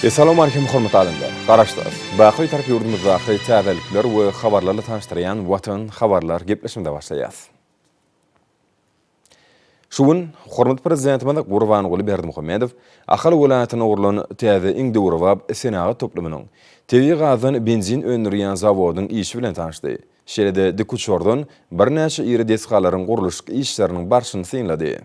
Essalawmalikim hormatly adamlar! Garaşsyz, baky Bitarap ýurdumyzdaky täzelikler we habarlarla tanyşdyrýan Watan habarlar gepleşigimize başlaýas. Şu gün hormatly Prezidentimiz Gurbanguly Berdimuhamedow Ahal welaýatynda gurlan täze iň döwrebap senagat toplumynyň, tebigy gazdan benzin öndürýän zawodyň işi bilen tanyşdy. Şeýle-de dikuçardan birnäçe iri desgalaryň gurluşyk işleriniň barşyny synlady.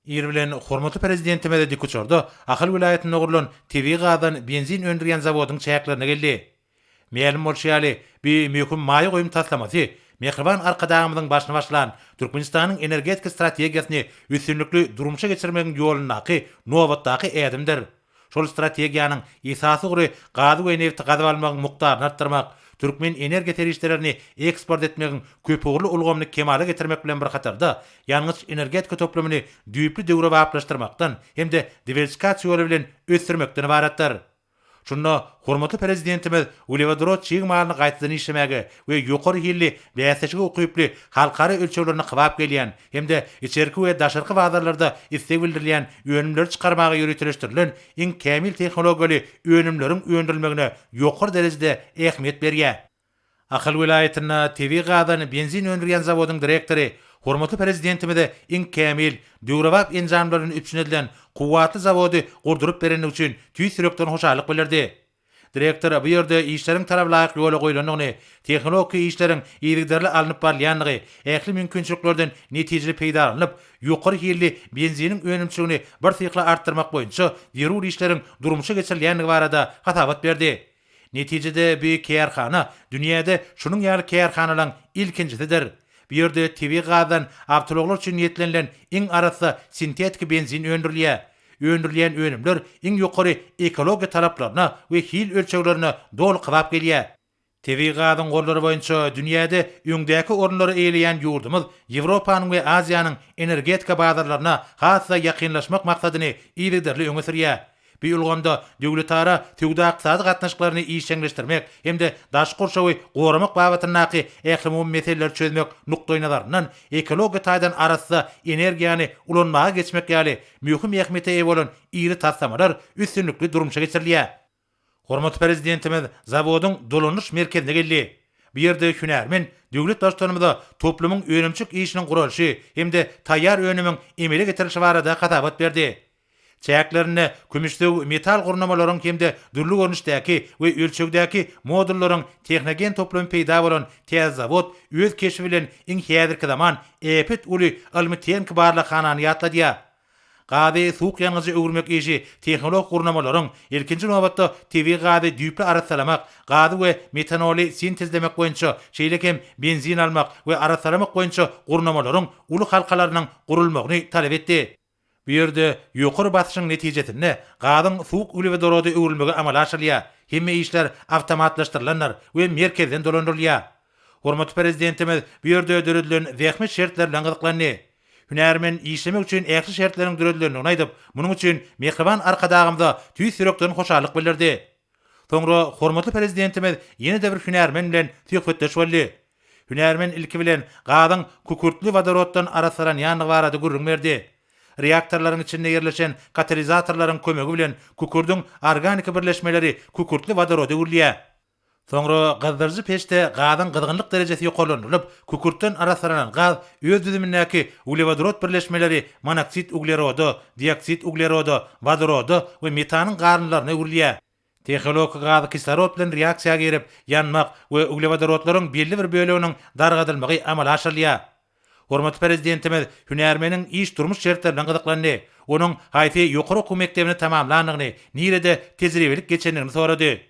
Ir bilen hormatly Prezidentimiz dikuçarda Ahal welaýatynda gurlan tebigy gazdan benzin öndürýän zawodyň çäklerine geldi. Mälim bolşy ýaly, bu möhüm maýa goýum taslamasy mähriban Arkadagymyzyň başyny başlan Türkmenistanyň energetika strategiýasyny üstünlikli durmuşa geçirmegiň ýolundaky nobatdaky ädimdir. Şol strategiýanyň esasy ugry gazy we nebti gazyp almagyň mukdaryny artdyrmak, türkmen energiýa serişdelerini eksport etmegiň köpugurly ulgamyny kemala getirmek bilen bir hatarda, ýangyç-energetika toplumyny düýpli döwrebaplaşdyrmakdan hem-de diwersifikasiýa ýoly bilen ösdürmekden ybaratdyr. Şunda hormatly Prezidentimiz uglewodorod çig malyny gaýtadan işlemäge we ýokary hilli bäsleşige ukyply halkara ölçeglerine kybap gelýän hem-de içerki we daşarky bazarlarda isleg bildirilýän önümleri çykarmaga ýöriteleşdirilen iň kämil tehnologiýaly önümleriň öndürilmegine ýokary derejede ähmiýet berýär. Ahal welaýatynda tebigy gazdan benzin öndürýän zawodyň direktory hormatly Prezidentimize iň kämil, döwrebap enjamlar bilen üpjün edilen kuwwatly zawody gurduryp berendigi üçin tüýs ýürekden hoşallyk bildirdi. Direktor bu ýerde işleriň talabalaýyk ýola goýlandygyny, tehnologiki işleriň yzygiderli alnyp barylýandygy, ähli mümkinçiliklerden netijeli peýdalanylyp, ýokary hilli benziniň önümçiligini birsyhly artdyrmak boýunça zerur işleriň durmuşa geçirilýändigi barada hasabat berdi. Netijede bu kärhana dünýäde şunuň ýaly kärhanalaryň ilkinjisidir. Bu ýerde tebigy gazdan awtoulaglar üçin niýetlenilen iň arassa sintetiki benzin öndürilýär. Öndürilýän önümler iň ýokary ekologiýa talaplaryna we hil ölçeglerine doly kybap gelýär. Tebigy gazyň gorlary boýunça dünýäde öňdäki orunlary eýeleýän ýurdumyz Ýewropanyň we Aziýanyň energetika bazarlaryna has-da ýakynlaşmak maksadyny yzygiderli öňe sürýär. Bu ulgamda döwletara söwda-ykdysady gatnaşyklaryny işjeňleşdirmek hem-de daşky gurşawy goramak babatyndaky ählumumy meseleleri çözmek nukdaýnazaryndan ekologiýa taýdan arassa energiýany ulanmaga geçmek ýaly möhüm ähmiýete eýe bolan iri taslamalar üstünlikli durmuşa geçirilýär. Hormatly Prezidentimiz zawodyň dolandyryş merkezine geldi. Bu ýerde hünärmen döwlet Baştutanymyza toplumyň önümçilik işiniň guralyşy hem-de taýýar önümiň emele getirilişi barada hasabat berdi. Çäklerinde kümüşsöw metal gurnamalaryň hem-de dürli görnüşdäki we ölçegdäki modullaryň tehnogen toplumy peýda bolan täze zawod öz keşbi bilen iň häzirki zaman äpet uly ylmy-tehniki barlaghanany ýatladýar. Gazy suwuk ýangyja öwürmek işi tehnologik gurnamalaryň, ilkinji nobatda, tebigy gazy düýpli arassalamak, gazy we metanoly sintezlemek boýunça, şeýle hem benzin almak we arassalamak boýunça gurnamalaryň uly halkalarynyň gurulmagyny talap etdi. Bu ýerde ýokary basyşyň netijesinde gazyň suwuk uglewodoroda öwrülmegi amala aşyrylýar. Hemme işler awtomatlaşdyrylandyr we merkezden dolandyrylýar. Hormatly Prezidentimiz bu ýerde döredilen zähmet şertleri bilen gyzyklandy. Hünärmen işlemek üçin ähli şertleriň döredilendigini aýdyp, munuň üçin mähriban Arkadagymyza tüýs ýürekden hoşallyk bildirdi. Soňra hormatly Prezidentimiz ýene-de bir hünärmen bilen söhbetdeş boldy. Hünärmen ilki bilen gazyň kükürtli wodoroddan arassalanýandygy barada gürrüň berdi. Reaktorlaryň içinde ýerleşen katalizatorlaryň kömegi bilen kükürdiň organiki birleşmeleri kükürtli wodoroda öwrülýär. Soňra gyzdyryjy peçde gazyň gyzgynlyk derejesi ýokarlandyrylyp, kükürtden arassalanan gaz öz düzümindäki uglewodorod birleşmeleri monoksid ugleroda, dioksid ugleroda, wodoroda we metanyň garyndylaryna öwrülýär. Tehnologik gaz kislorod bilen reaksiýa girip, ýanmak we uglewodorodlaryň belli bir böleginiň dargadylmagy amala aşyrylýar. Hormatly Prezidentimiz hünärmeniň iş-durmuş şertleri bilen gyzyklandy. Onuň haýsy ýokary okuw mekdebini tamamlandygyny, nirede tejribelik geçendigini sorady.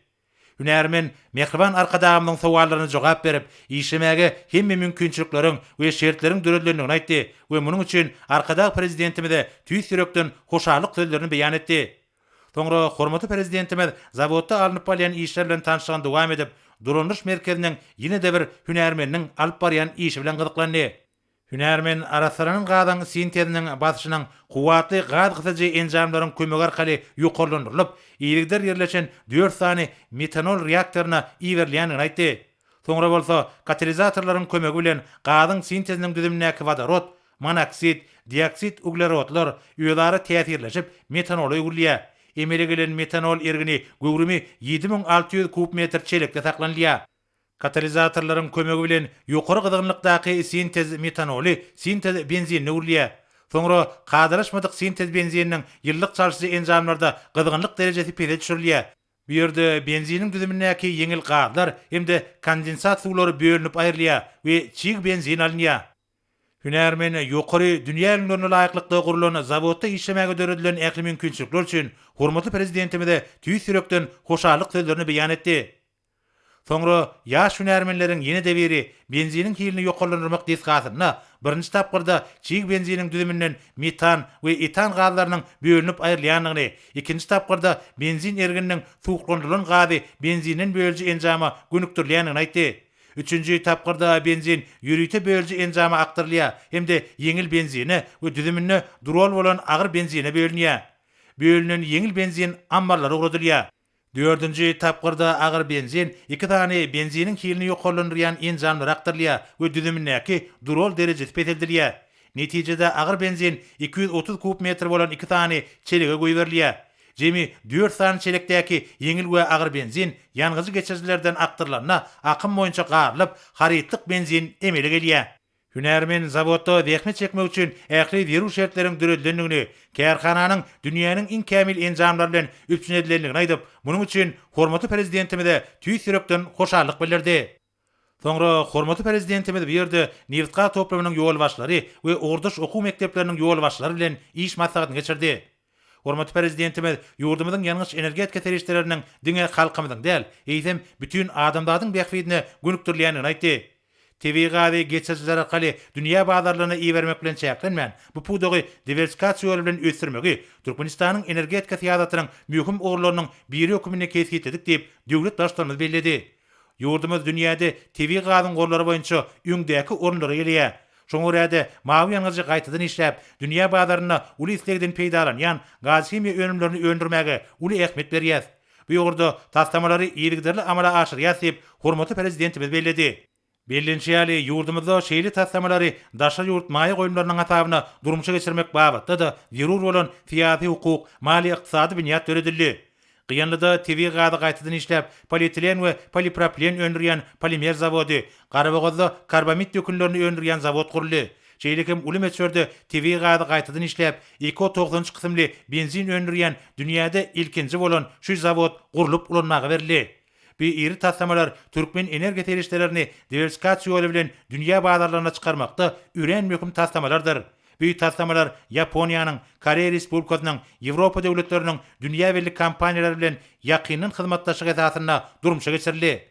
Hünärmen mähriban Arkadagymyzyň sowallaryna jogap berip, işlemäge hemme mümkinçilikleriň we şertleriň döredilendigini aýtdy we munuň üçin Arkadag Prezidentimize tüýs ýürekden hoşallyk sözlerini beýan etdi. Soňra hormatly Prezidentimiz zawodda alnyp barylýan işler bilen tanyşlygyny dowam edip, dolandyryş merkeziniň ýene-de bir hünärmeniniň alyp barýan işi bilen gyzyklandy. Hünärmen arassalanan gazyň sinteziniň basyşynyň kuwwatly gaz gysyjy enjamlaryň kömegi arkaly ýokarlandyrylyp, yzygider ýerleşen dört sany metanol reaktoryna iberilýändigini aýtdy. Soňra bolsa katalizatorlaryň kömegi bilen gazyň sinteziniň düzümindäki wodorod, monoksid, dioksid uglerodlar özara täsirleşip, metanola öwrülýär. Emele gelen metanol ergini göwrümi 7600 kub metr çelekde saklanylýar. Katalizatorlaryň kömegi bilen ýokary gyzgynlykdaky sintez metanoly sintez benzinine öwrülýär. Soňra kadalaşmadyk sintez benzininiň ýylylyk çalşyjy enjamlarda gyzgynlyk derejesi pese düşürilýär. Bu ýerde benziniň düzümindäki ýeňil gazlar hem-de kondensat suwlary bölünip aýrylýar we çig benzin alynýar. Hünärmen ýokary dünýä ülňülerine laýyklykda gurlan zawodda işlemäge döredilen ähli mümkinçilikler üçin hormatly Prezidentimize tüýs ýürekden hoşallyk sözlerini beýan etdi. Soňra ýaş hünärmenleriň ýene-de biri benziniň hilini ýokarlandyrmak desgasynda birinji tapgyrda çig benziniň düzüminden metan we etan gazlarynyň bölünip aýrylýandygyny, ikinji tapgyrda benzin ergininiň suwuklandyrylan gazy benzinden bölüji enjama gönükdirilýändigini aýtdy. Üçünji tapgyrda benzin ýörite bölüji enjama akdyrylýar hem-de ýeňil benzine we düzüminde durol bolan agyr benzine bölünýär. Bölünen ýeňil benzin ammarlara ugradylýar. Dördünji tapgyrda agyr benzin iki sany benziniň hilini ýokarlandyrýan enjamlara akdyrylýar we düzümindäki durol derejesi peseldilýär. Netijede agyr benzin 230 kub metr bolan iki sany çelege goýberilýär. Jemi dört sany çelekdäki ýeňil we agyr benzin ýangyjy geçirijilerden akdyrylanda akym boýunça garylyp, harytlyk benzin emele gelýär. Hünärmen zawodda zähmet çekmek üçin ähli zerur şertleriň döredilendigini, kärhananyň dünýäniň iň kämil enjamlary bilen üpjün edilendigini aýdyp, munuň üçin hormatly Prezidentimize tüýs ýürekden hoşallyk bildirdi. Soňra hormatly Prezidentimiz bu ýerde nebitgaz toplumynyň ýolbaşçylary we ugurdaş okuw mekdepleriniň ýolbaşçylary bilen iş maslahatyny geçirdi. Hormatly Prezidentimiz ýurdumyzyň ýangyç-energetika serişdeleriniň diňe halkymyzyň däl, eýsem, bütin adamzadyň bähbidine gönükdirilýändigini aýtdy. Tebigy gazy geçirijiler arkaly dünýä bazarlaryna ibermek bilen çäklenmän, bu pudagy diwersifikasiýa ýoly bilen ösdürmegi Türkmenistanyň energetika syýasatynyň möhüm ugurlarynyň biri hökmünde kesgitledik diýip, döwlet Baştutanymyz belledi. Ýurdumyz dünýäde tebigy gazyň gorlary boýunça öňdäki orunlary eýeleýär. Şoňa görä-de, mawy ýangyjy gaýtadan işläp, dünýä bazarynda uly islegden peýdalanýan gazhimiýa önümlerini öndürmäge uly ähmiýet berýäs. Bu ugurda taslamalary yzygiderli amala aşyrýas diýip, hormatly Prezidentimiz belledi. Bellenişi ýaly, ýurdumyzda şeýle taslamalary daşary ýurt maýa goýumlarynyň hasabyna durmuşa geçirmek babatda-da zerur bolan syýasy-hukuk, maliýe-ykdysady binýat döredildi. Gyýanlyda tebigy gazy gaýtadan işläp, polietilen we polipropilen öndürýän polimer zawody, Garabogazda karbamid dökünlerini öndürýän zawod guruldy. Şeýle hem uly möçberde tebigy gazy gaýtadan işläp, Eko 93 kysymly benzin öndürýän dünýäde ilkinji bolan şu zawod gurlup ulanmaga berildi. Bu iri taslamalar türkmen energiýa serişdelerini diwersifikasiýa ýoly bilen dünýä bazarlaryna çykarmakda örän möhüm taslamalardyr. Bu taslamalar Ýaponiýanyň, Koreýa Respublikasynyň, Ýewropa döwletleriniň dünýä belli kompaniýalary bilen ýakyndan hyzmatdaşlyk esasynda durmuşa geçirildi.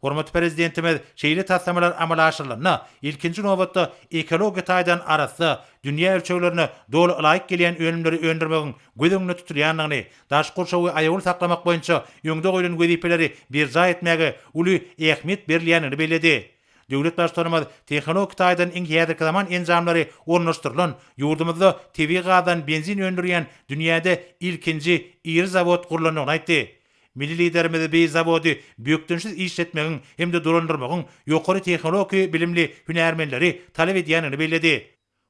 Hormatly Prezidentimiz şeýle taslamalar amala aşyrylanda, ilkinji nobatda, ekologiýa taýdan arassa, dünýä ölçeglerine doly ylaýyk gelýän önümleri öndürmegiň göz öňünde tutulýandygyny, daşky gurşawy aýawly saklamak boýunça öňde goýlan wezipeleri berjaý etmäge uly ähmiýet berilýändigini belledi. Döwlet Baştutanymyz tehnologik taýdan iň häzirki zaman enjamlary ornaşdyrylan, ýurdumyzda tebigy gazdan benzin öndürýän dünýäde ilkinji iri zawod gurlandygyny aýtdy. Milli Liderimiz bi zawody bökdençsiz işletmegiň hem-de dolandyrmagyň ýokary tehnologiki bilimli hünärmenleri talap edýändigini belledi.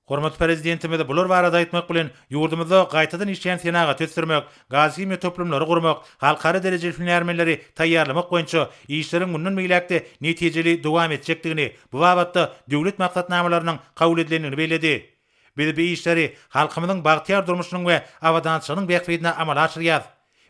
Hormatly Prezidentimiz bular barada aýtmak bilen, ýurdumyzda gaýtadan işleýän senagaty ösdürmek, gazhimiýa toplumlary gurmak, halkara derejeli hünärmenleri taýýarlamak boýunça işleriň mundan beýläk-de netijeli dowam etjekdigini, bu babatda döwlet maksatnamalarynyň kabul edilendigini belledi. Biz bu işleri halkymyzyň bagtyýar durmuşynyň we abadançylygynyň bähbidine amala aşyrýarys.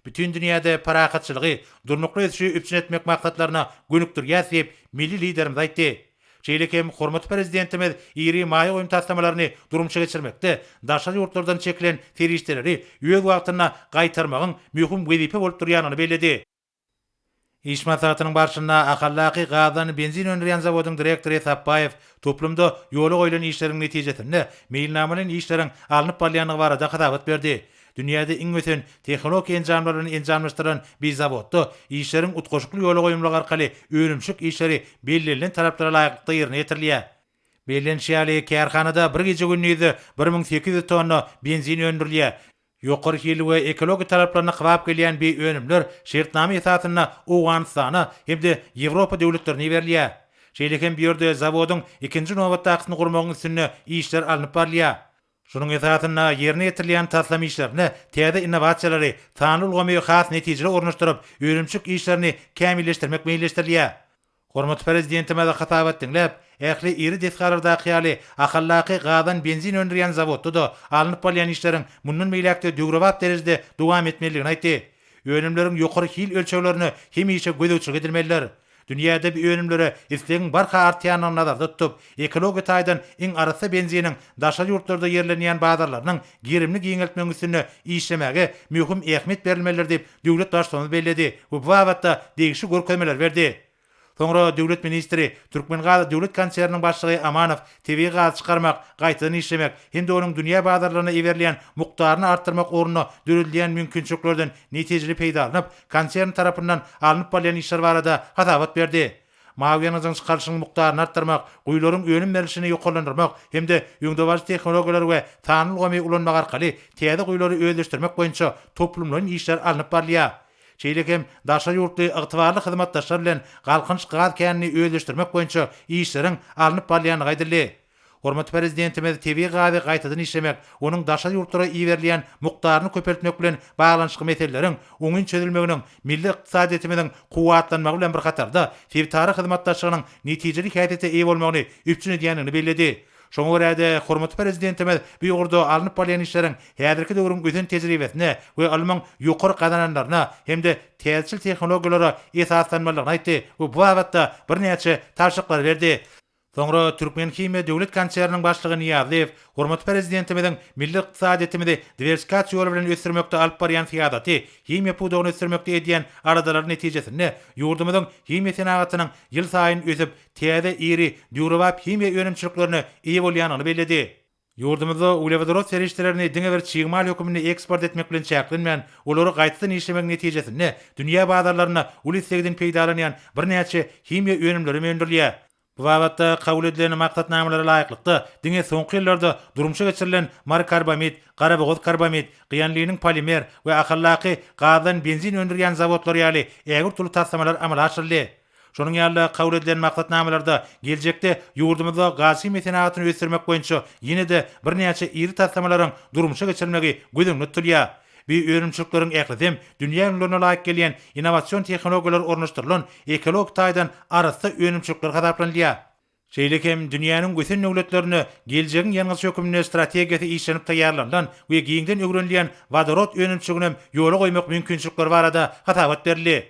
Bütin dünýäde parahatçylygy, durnukly ösüşi üpjün etmek maksatlaryna gönükdirýäris diýip, milli Liderimiz aýtdy. Şeýle hem hormatly Prezidentimiz iri maýa goýum taslamalaryny durmuşa geçirmekde daşary ýurtlardan çekilen serişdeleri öz wagtynda gaýtarmagyň möhüm wezipe bolup durýandygyny belledi. Iş maslahatynyň barşynda Ahaldaky gazdan benzin öndürýän zawodyň direktory Sapbaýew toplumda ýola goýlan işleriň netijesinde meýilnamalaýyn işleriň alnyp barylýandygy barada hasabat berdi. Dünýäde iň ösen tehnologik enjamlar bilen enjamlaşdyrylan bi zawodda işleriň utgaşykly ýola goýulmagy arkaly önümçilik işleri bellenilen talaplara laýyklykda ýerine ýetirilýär. Bellenişi ýaly, kärhanada bir gije-gündizde 1800 tonna benzin öndürilýär. Ýokary hilli we ekologiýa talaplaryna kybap gelýän bi önümler şertnama esasynda Owganystana hem-de Ýewropa döwletlerine iberilýär. Şeýle hem bu ýerde zawodyň ikinji nobatdakysyny gurmagyň üstünde işler alnyp barylýar. Şunuň esasynda ýerine ýetirilýän taslama işlerinde täze innowasiýalary, sanly ulgamy has netijeli ornaşdyryp, önümçilik işlerini kämilleşdirmek meýilleşdirilýär. Hormatly Prezidentimiz hasabat diňläp, ähli iri desgalardaky ýaly Ahaldaky gazdan benzin öndürýän zawodda-da alnyp barylýan işleriň mundan beýläk-de döwrebap derejede dowam etmelidigini aýtdy. Önümleriň ýokary hil ölçeglerine hemişe gözegçilik edilmelidir. Dünýäde bu önümlere islegiň barha artýandygyny nazarda tutup, ekologiýa taýdan iň arassa benziniň daşary ýurtlarda ýerlenýän bazarlarynyň gerimini giňeltmegiň üstünde işlemäge möhüm ähmiýet berilmelidir diýip, döwlet Baştutanymyz belledi we bu babatda degişli görkezmeleri berdi. Soňra döwlet ministri, Türkmengaz döwlet konserniniň başlygy Amanow tebigy gazy çykarmak, gaýtadan işlemek hem-de onuň dünýä bazarlaryna iberilýän mukdaryny artdyrmak ugrunda döredilýän mümkinçiliklerden netijeli peýdalanyp, konsern tarapyndan alnyp barylýan işler barada hasabat berdi. Mawy ýangyjyň çykarylyşynyň mukdaryny artdyrmak, guýularyň önüm berlişini ýokarlandyrmak hem-de öňdebaryjy tehnologiýalary we sanly ulgamy ulanmak arkaly täze guýulary özleşdirmek boýunça toplumlaýyn işler alnyp barylýar. Şeýle hem daşary ýurtly ygtybarly hyzmatdaşlar bilen Galkynyş gaz känini özleşdirmek boýunça işleriň alnyp barylýandygy aýdyldy. Hormatly Prezidentimiz tebigy gazy gaýtadan işlemek, onuň daşary ýurtlara iberilýän mukdaryny köpeltmek bilen baglanyşykly meseleleriň oňyn çözülmeginiň milli ykdysadyýetimiziň kuwwatlanmagy bilen bir hatarda, sebitara hyzmatdaşlygynyň netijeli häsiýete eýe bolmagyny üpjün edýändigini belledi. Şoňa görä-de, hormatly Prezidentimiz bu ugurda alnyp barylýan işleriň häzirki döwrüň ösen tejribesine we ylmyň ýokary gazananlaryna hem-de täzeçil tehnologiýalara esaslanmalydygyny aýtdy we bu babatda birnäçe tabşyryklary berdi. Soňra Türkmenhimiýa döwlet konserniniň başlygy Nyýazlyýew hormatly Prezidentimiziň milli ykdysadyýetimizi diwersifikasiýa ýoly bilen ösdürmekde alyp barýan syýasaty, himiýa pudagyny ösdürmekde edýän aladalary netijesinde ýurdumyzyň himiýa senagatynyň ýylsaýyn ösüp, täze iri, döwrebap himiýa önümçiliklerine eýe bolýandygyny belledi. Ýurdumyzda uglewodorod serişdelerini diňe bir çig mal hökmünde eksport etmek bilen çäklenmän, olary gaýtadan işlemegiň netijesinde dünýä bazarlarynda uly islegden peýdalanýan birnäçe himiýa önümleri öndürilýär. Bu babatda kabul edilen maksatnamalara laýyklykda, diňe soňky ýyllarda durmuşa geçirilen Marykarbamid, Garabogazkarbamid, Gyýanlynyň polimer we Ahaldaky gazdan benzin öndürýän zawodlary ýaly ägirt uly taslamalar amala aşyryldy. Şonuň ýaly-da, kabul edilen maksatnamalarda geljekde ýurdumyzda gazhimiýa senagatyny ösdürmek boýunça ýene-de birnäçe iri taslamalaryň durmuşa geçirilmegi göz öňünde tutulýar. Bu önümçilikleriň ählisem dünýä ülňülerine laýyk gelýän innowasion tehnologiýalar ornaşdyrylan ekologik taýdan arassa önümçilikler hasaplanylýar. Şeýle hem dünýäniň ösen döwletlerinde geljegiň ýangyç hökmünde strategiýasy işlenip taýýarlanylan we giňden öwrenilýän wodorod önümçiliginem ýola goýmak mümkinçilikleri barada hasabat berildi.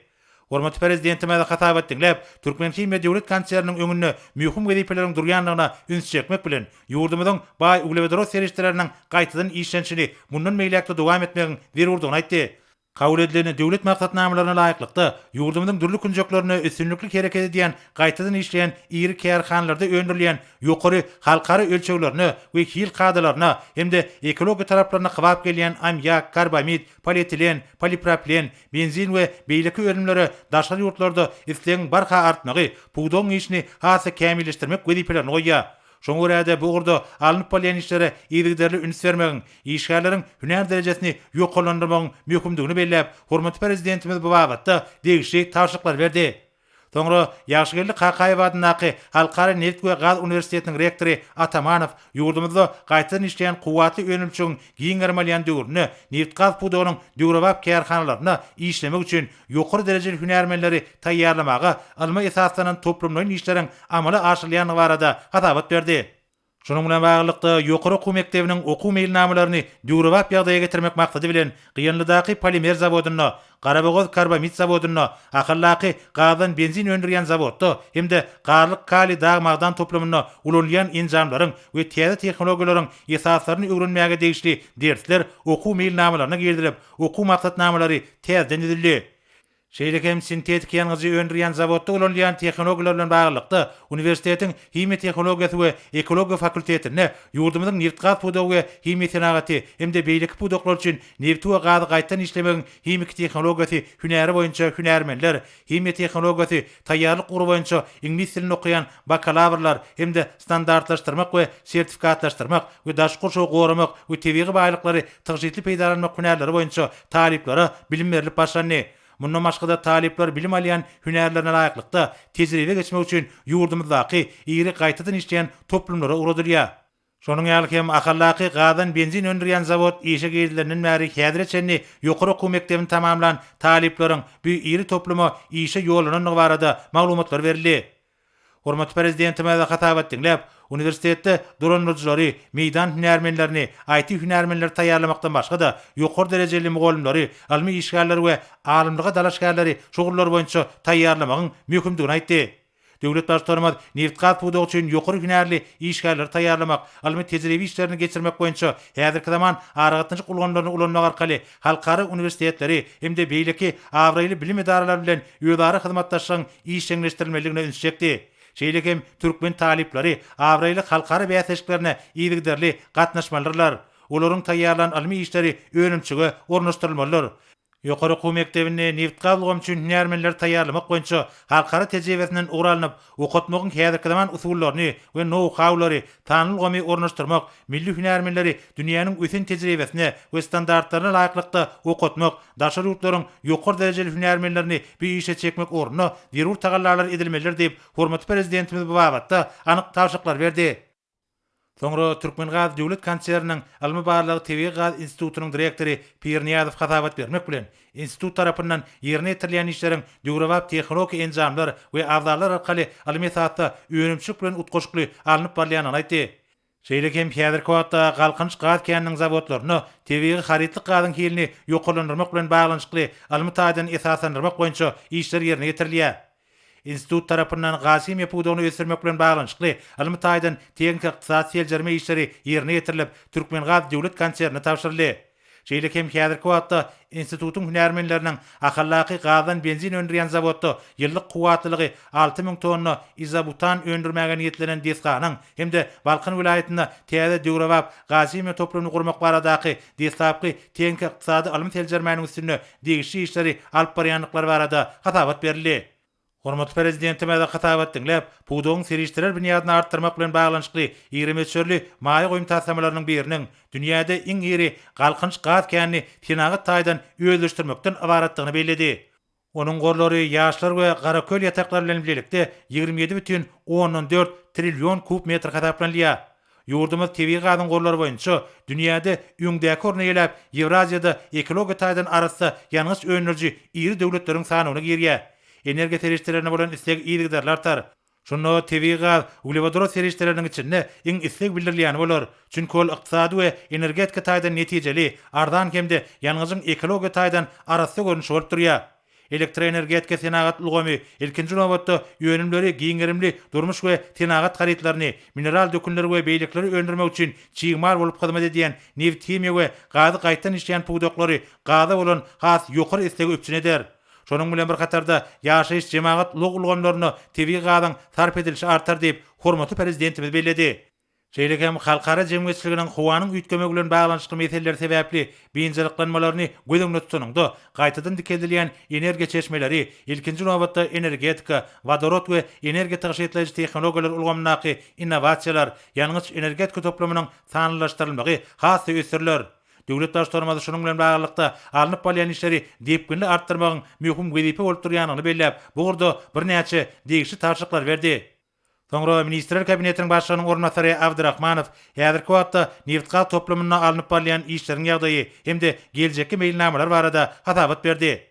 Hormatly Prezidentimiz hasabat diňläp, Türkmenhimiýa döwlet konserniniň öňünde möhüm wezipeleriň durýandygyna üns çekmek bilen, ýurdumyzyň baý uglewodorod serişdeleriniň gaýtadan işlenişini mundan beýläk-de dowam etmegiň zerurdygyny aýtdy. Kabul edilen döwlet maksatnamalaryna laýyklykda, ýurdumyzyň dürli künjeklerinde üstünlikli hereket edýän gaýtadan işleýän iri kärhanalarda öndürilýän ýokary halkara ölçeglerine we hil kadalaryna hem-de ekologiýa talaplaryna kybap gelýän ammiak, karbamid, polietilen, polipropilen, benzin we beýleki önümlere daşary ýurtlarda islegiň barha artmagy pudagyň işini has-da kämilleşdirmek wezipelerini goýýar. Şoňa görä-de, bu ugurda alnyp barylýan işlere yzygiderli üns bermegiň, işgärleriň hünär derejesini ýokarlandyrmagyň möhümdigini belläp, hormatly Prezidentimiz bu babatda degişli tabşyryklary berdi. Soňra Ýagşygeldi Kakaýew adyndaky Halkara nebit we gaz uniwersitetiniň rektory Atamanow ýurdumyzda gaýtadan işleýän kuwwatly önümçiligiň giň gerim alýan döwründe nebitgaz pudagynyň döwrebap kärhanalarynda işlemek üçin ýokary derejeli hünärmenleri taýýarlamaga ylma esaslanan toplumlaýyn işleriň amala aşyrylýandygy barada hasabat berdi. Şunuň bilen baglylykda, ýokary okuw mekdebiniň okuw meýilnamalaryny döwrebap ýagdaýa getirmek maksady bilen, Gyýanlydaky polimer zawodynda, Garabogaz karbamid zawodynda, Ahaldaky gazdan benzin öndürýän zawodda hem-de Garlyk kaliý dag-magdan toplumynda ulanylýan enjamlaryň we täze tehnologiýalaryň esaslaryny öwrenmäge degişli dersler okuw meýilnamalaryna girizilip, okuw maksatnamalary täzeden düzüldi. Şeýle hem sintetiki ýangyjy öndürýän zawodda ulanylýan tehnologiýalar bilen baglylykda, uniwersitetiň himiýa tehnologiýasy we ekologiýa fakultetinde ýurdumyzyň nebitgaz pudagy we himiýa senagaty hem-de beýleki pudaklar üçin nebiti we gazy gaýtadan işlemegiň himiki tehnologiýasy hünäri boýunça hünärmenler, himiýa tehnologiýasy taýýarlyk ugry boýunça iňlis dilinde okaýan bakalawrlar hem-de standartlaşdyrmak we sertifikatlaşdyrmak we daşky gurşawy goramak we tebigy baýlyklary tygşytly peýdalanmak hünärleri boýunça talyplara bilim berlip başlandy. Mundan başga-da talyplar bilim alýan hünärlerine laýyklykda tejribe geçmek üçin ýurdumyzdaky iri gaýtadan işleýän toplumlara ugradylýar. Şonuň ýaly hem Ahaldaky gazdan benzin öndürýän zawod işe girizilenden bäri häzire çenli ýokary okuw mekdebini tamamlan talyplaryň bu iri topluma işe ýollanandygy barada maglumatlar berildi. Hormatly Prezidentimiz hasabat diňläp, uniwersitetde dolandyryjylary, meýdan hünärmenlerini, IT-hünärmenleri taýýarlamakdan başga-da, ýokary derejeli mugallymlary, ylmy işgärleri we alymlyga dalaşgärleri şu ugurlar boýunça taýýarlamagyň möhümdigini aýtdy. Döwlet Baştutanymyz nebitgaz pudagy üçin ýokary hünärli işgärleri taýýarlamak, ylmy-tejribe işlerini geçirmek boýunça häzirki zaman aragatnaşyk ulgamlaryny ulanmak arkaly halkara uniwersitetleri hem-de beýleki abraýly bilim edaralary bilen özara hyzmatdaşlygyň işjeňleşdirilmelidigine ünsi çekdi. Şeýle hem türkmen talyplary abraýly halkara bäsleşiklerine yzygiderli gatnaşmalydyrlar. Olaryň taýýarlan ylmy işleri önümçige ornaşdyrylmalydyr. Ýokary okuw mekdebinde nebitgaz ulgamy üçin hünärmenleri taýýarlamak boýunça halkara tejribesinden ugur alnyp, okatmagyň häzirki zaman usullaryny we nou-haulary, sanly ulgamy ornaşdyrmak, milli hünärmenleri dünýäniň ösen tejribesine we standartlaryna laýyklykda okatmak, daşary ýurtlaryň ýokary derejeli hünärmenlerini bu işe çekmek ugrunda zerur tagallalar edilmelidir diýip, hormatly Prezidentimiz bu babatda anyk tabşyryklary berdi. Soňra Türkmengaz döwlet konserniniň Ylmy-barlag tebigy gaz institutynyň direktory Pirniýazow hasabat bermek bilen, institut tarapyndan ýerine ýetirilýän işleriň döwrebap tehnologik enjamlar we abzallar arkaly ylmy esasda önümçilik bilen utgaşykly alnyp barylýandygyny aýtdy. Şeýle hem häzirki wagtda Galkynyş gaz käniniň zawodlarynda tebigy harytlyk gazyň hilini ýokarlandyrmak bilen baglanyşykly ylmy taýdan esaslandyrmak boýunça işler ýerine ýetirilýär. Institut tarapyndan gaz-himiýa pudagyny ösdürmek bilen baglanyşykly ylmy taýdan tehniki-ykdysady seljerme işleri ýerine ýetirilip, Türkmengaz döwlet konsernine tabşyryldy. Şeýle hem häzirki wagtda institutyň hünärmenleriniň Ahaldaky gazdan benzin öndürýän zawodda ýyllyk kuwwatlylygy 6000 tonna izobutan öndürmäge niýetlenen desganyň hem-de Balkan welaýatynda täze döwrebap gazhimiýa toplumyny gurmak baradaky deslapky tehniki-ykdysady ylmy seljermäniň üstünde degişli işleri alyp barýandyklary barada hasabat berildi. Hormatly Prezidentimiz hasabat diňläp, pudagyň serişdeler binýadyny artdyrmak bilen baglanyşykly iri möçberli maýa goýum taslamalarynyň biriniň dünýäde iň iri Galkynyş gaz känini senagat taýdan özleşdirmekden ybaratdygyny belledi. Onuň gorlary Ýaşlar we Garaköl ýataklary bilen bilelikde 27,4 trillion kub metr hasaplanylýar. Ýurdumyz tebigy gazyň gorlary boýunça dünýäde öňdäki orny eýeläp, Ýewraziýada ekologiýa taýdan arassa ýangyç öndüriji iri döwletleriň sanawyna girýär. Energiýa serişdelerine bolan isleg yzygiderli artar. Şunda tebigy gaz uglewodorod serişdeleriniň içinde iň isleg bildirilýäni bolar. Çünki ol ykdysady we energetika taýdan netijeli, arzan hem-de ýangyjyň ekologiýa taýdan arassa görnüşi bolup durýar. Elektroenergetika senagat ulgamy, ilkinji nobatda, önümleri giň gerimli durmuş we senagat harytlaryny, mineral dökünleri we beýlekileri öndürmek üçin çig mal bolup hyzmat edýän nebithimiýa we gazy gaýtadan işleýän pudaklary gaza bolan has ýokary islegi üpjün eder. Şonuň bilen bir hatarda, ýaşaýyş-jemagat ulag ulgamlarynda tebigy gazyň sarp edilişi artar diýip, hormatly Prezidentimiz belledi. Şeýle hem halkara jemgyýetçiliginiň howanyň üýtgemegi bilen baglanyşykly meseleler sebäpli biynjalyklanmalaryny göz öňünde tutanyňda, gaýtadan dikeldilýän energiýa çeşmeleri, ilkinji nobatda energetika, wodorod we energiýa tygşytlaýjy tehnologiýalar ulgamyndaky innowasiýalar, ýangyç-energetika toplumynyň sanlylaşdyrylmagy has-da ösdüriler. Döwlet Baştutanymyz şunuň bilen baglylykda, alnyp barylýan işleri depginli artdyrmagyň möhüm wezipe bolup durýandygyny belläp, bu ugurda birnäçe degişli tabşyryklary berdi. Soňra Ministrler Kabinetiniň Başlygynyň orunbasary Abdyrahmanow häzirki wagtda nebitgaz toplumynda alnyp barylýan işleriň ýagdaýy hem-de geljekki meýilnamalar barada hasabat berdi.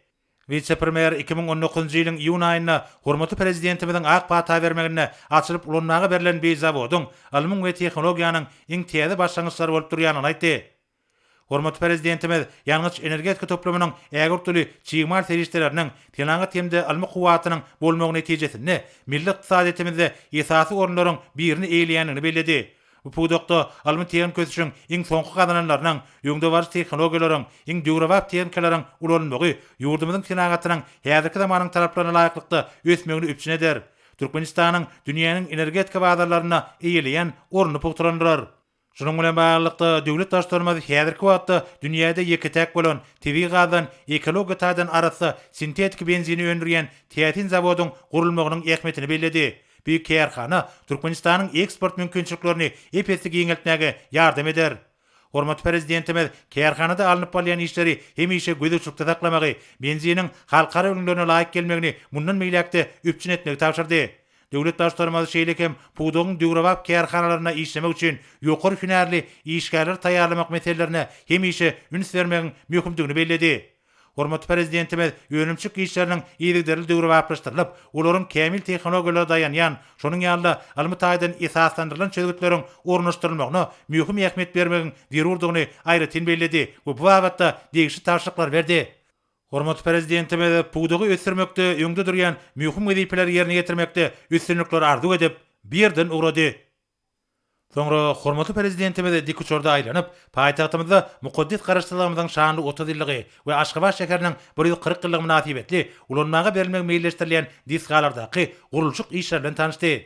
Wise-premýer 2019-njy ýylyň iýun aýynda hormatly Prezidentimiziň ak pata bermeginde açylyp ulanmaga berlen bi zawodyň ylmyň we tehnologiýanyň iň täze başlangyçlary bolup durýandygyny aýtdy. Hormatly Prezidentimiz ýangyç-energetika toplumynyň ägirt uly çig mal serişdeleriniň, senagat hem-de ylmy kuwwatynyň bolmagy netijesinde milli ykdysadyýetimizde esasy orunlaryň birini eýeleýändigini belledi. Bu pudakda ylmy-tehniki ösüşiň iň soňky gazananlarynyň, öňdebaryjy tehnologiýalaryň, iň döwrebap tehnikalaryň ulanylmagy ýurdumyzyň senagatynyň häzirki zamanyň talaplaryna laýyklykda ösmegini üpjün eder, Türkmenistanyň dünýäniň energetika bazarlarynda eýeleýän ornuny pugtalandyrar. Şunuň bilen baglylykda, döwlet Baştutanymyz häzirki wagtda dünýäde ýeke-täk bolan, tebigy gazdan ekologiýa taýdan arassa sintetiki benzini öndürýän täsin zawodyň gurulmagynyň ähmiýetini belledi. Bu kärhana Türkmenistanyň eksport mümkinçiliklerini ep-esli giňeltmäge ýardam eder. Hormatly Prezidentimiz kärhanada alnyp barylýan işleri hemişe gözegçilikde saklamagy, benziniň halkara ülňülerine laýyk gelmegini mundan beýläk-de üpjün etmegi tabşyrdy. Döwlet Baştutanymyz şeýle hem pudagyň döwrebap kärhanalarynda işlemek üçin ýokary hünärli işgärleri taýýarlamak meselelerine hemişe üns bermegiň möhümdigini belledi. Hormatly Prezidentimiz önümçilik işleriniň yzygiderli döwrebaplaşdyrylyp, olaryň kämil tehnologiýalara daýanýan, şonuň ýaly-da ylmy taýdan esaslandyrylan çözgütleriň ornaşdyrylmagyna möhüm ähmiýet bermegiň zerurdygyny aýratyn belledi we bu babatda degişli tabşyryklary berdi. Hormatly Prezidentimiz pudagy ösdürmekde öňde durýan möhüm wezipeleri ýerine ýetirmekde üstünlikleri arzuw edip, bu ýerden ugrady. Soňra hormatly Prezidentimiz dikuçarda aýlanyp, paýtagtymyzda mukaddes Garaşsyzlygymyzyň şanly 30 ýyllygy we Aşgabat şäheriniň 140 ýyllygy mynasybetli ulanmaga berilmegi meýilleşdirilýän desgalardaky gurluşyk işleri bilen tanyşdy.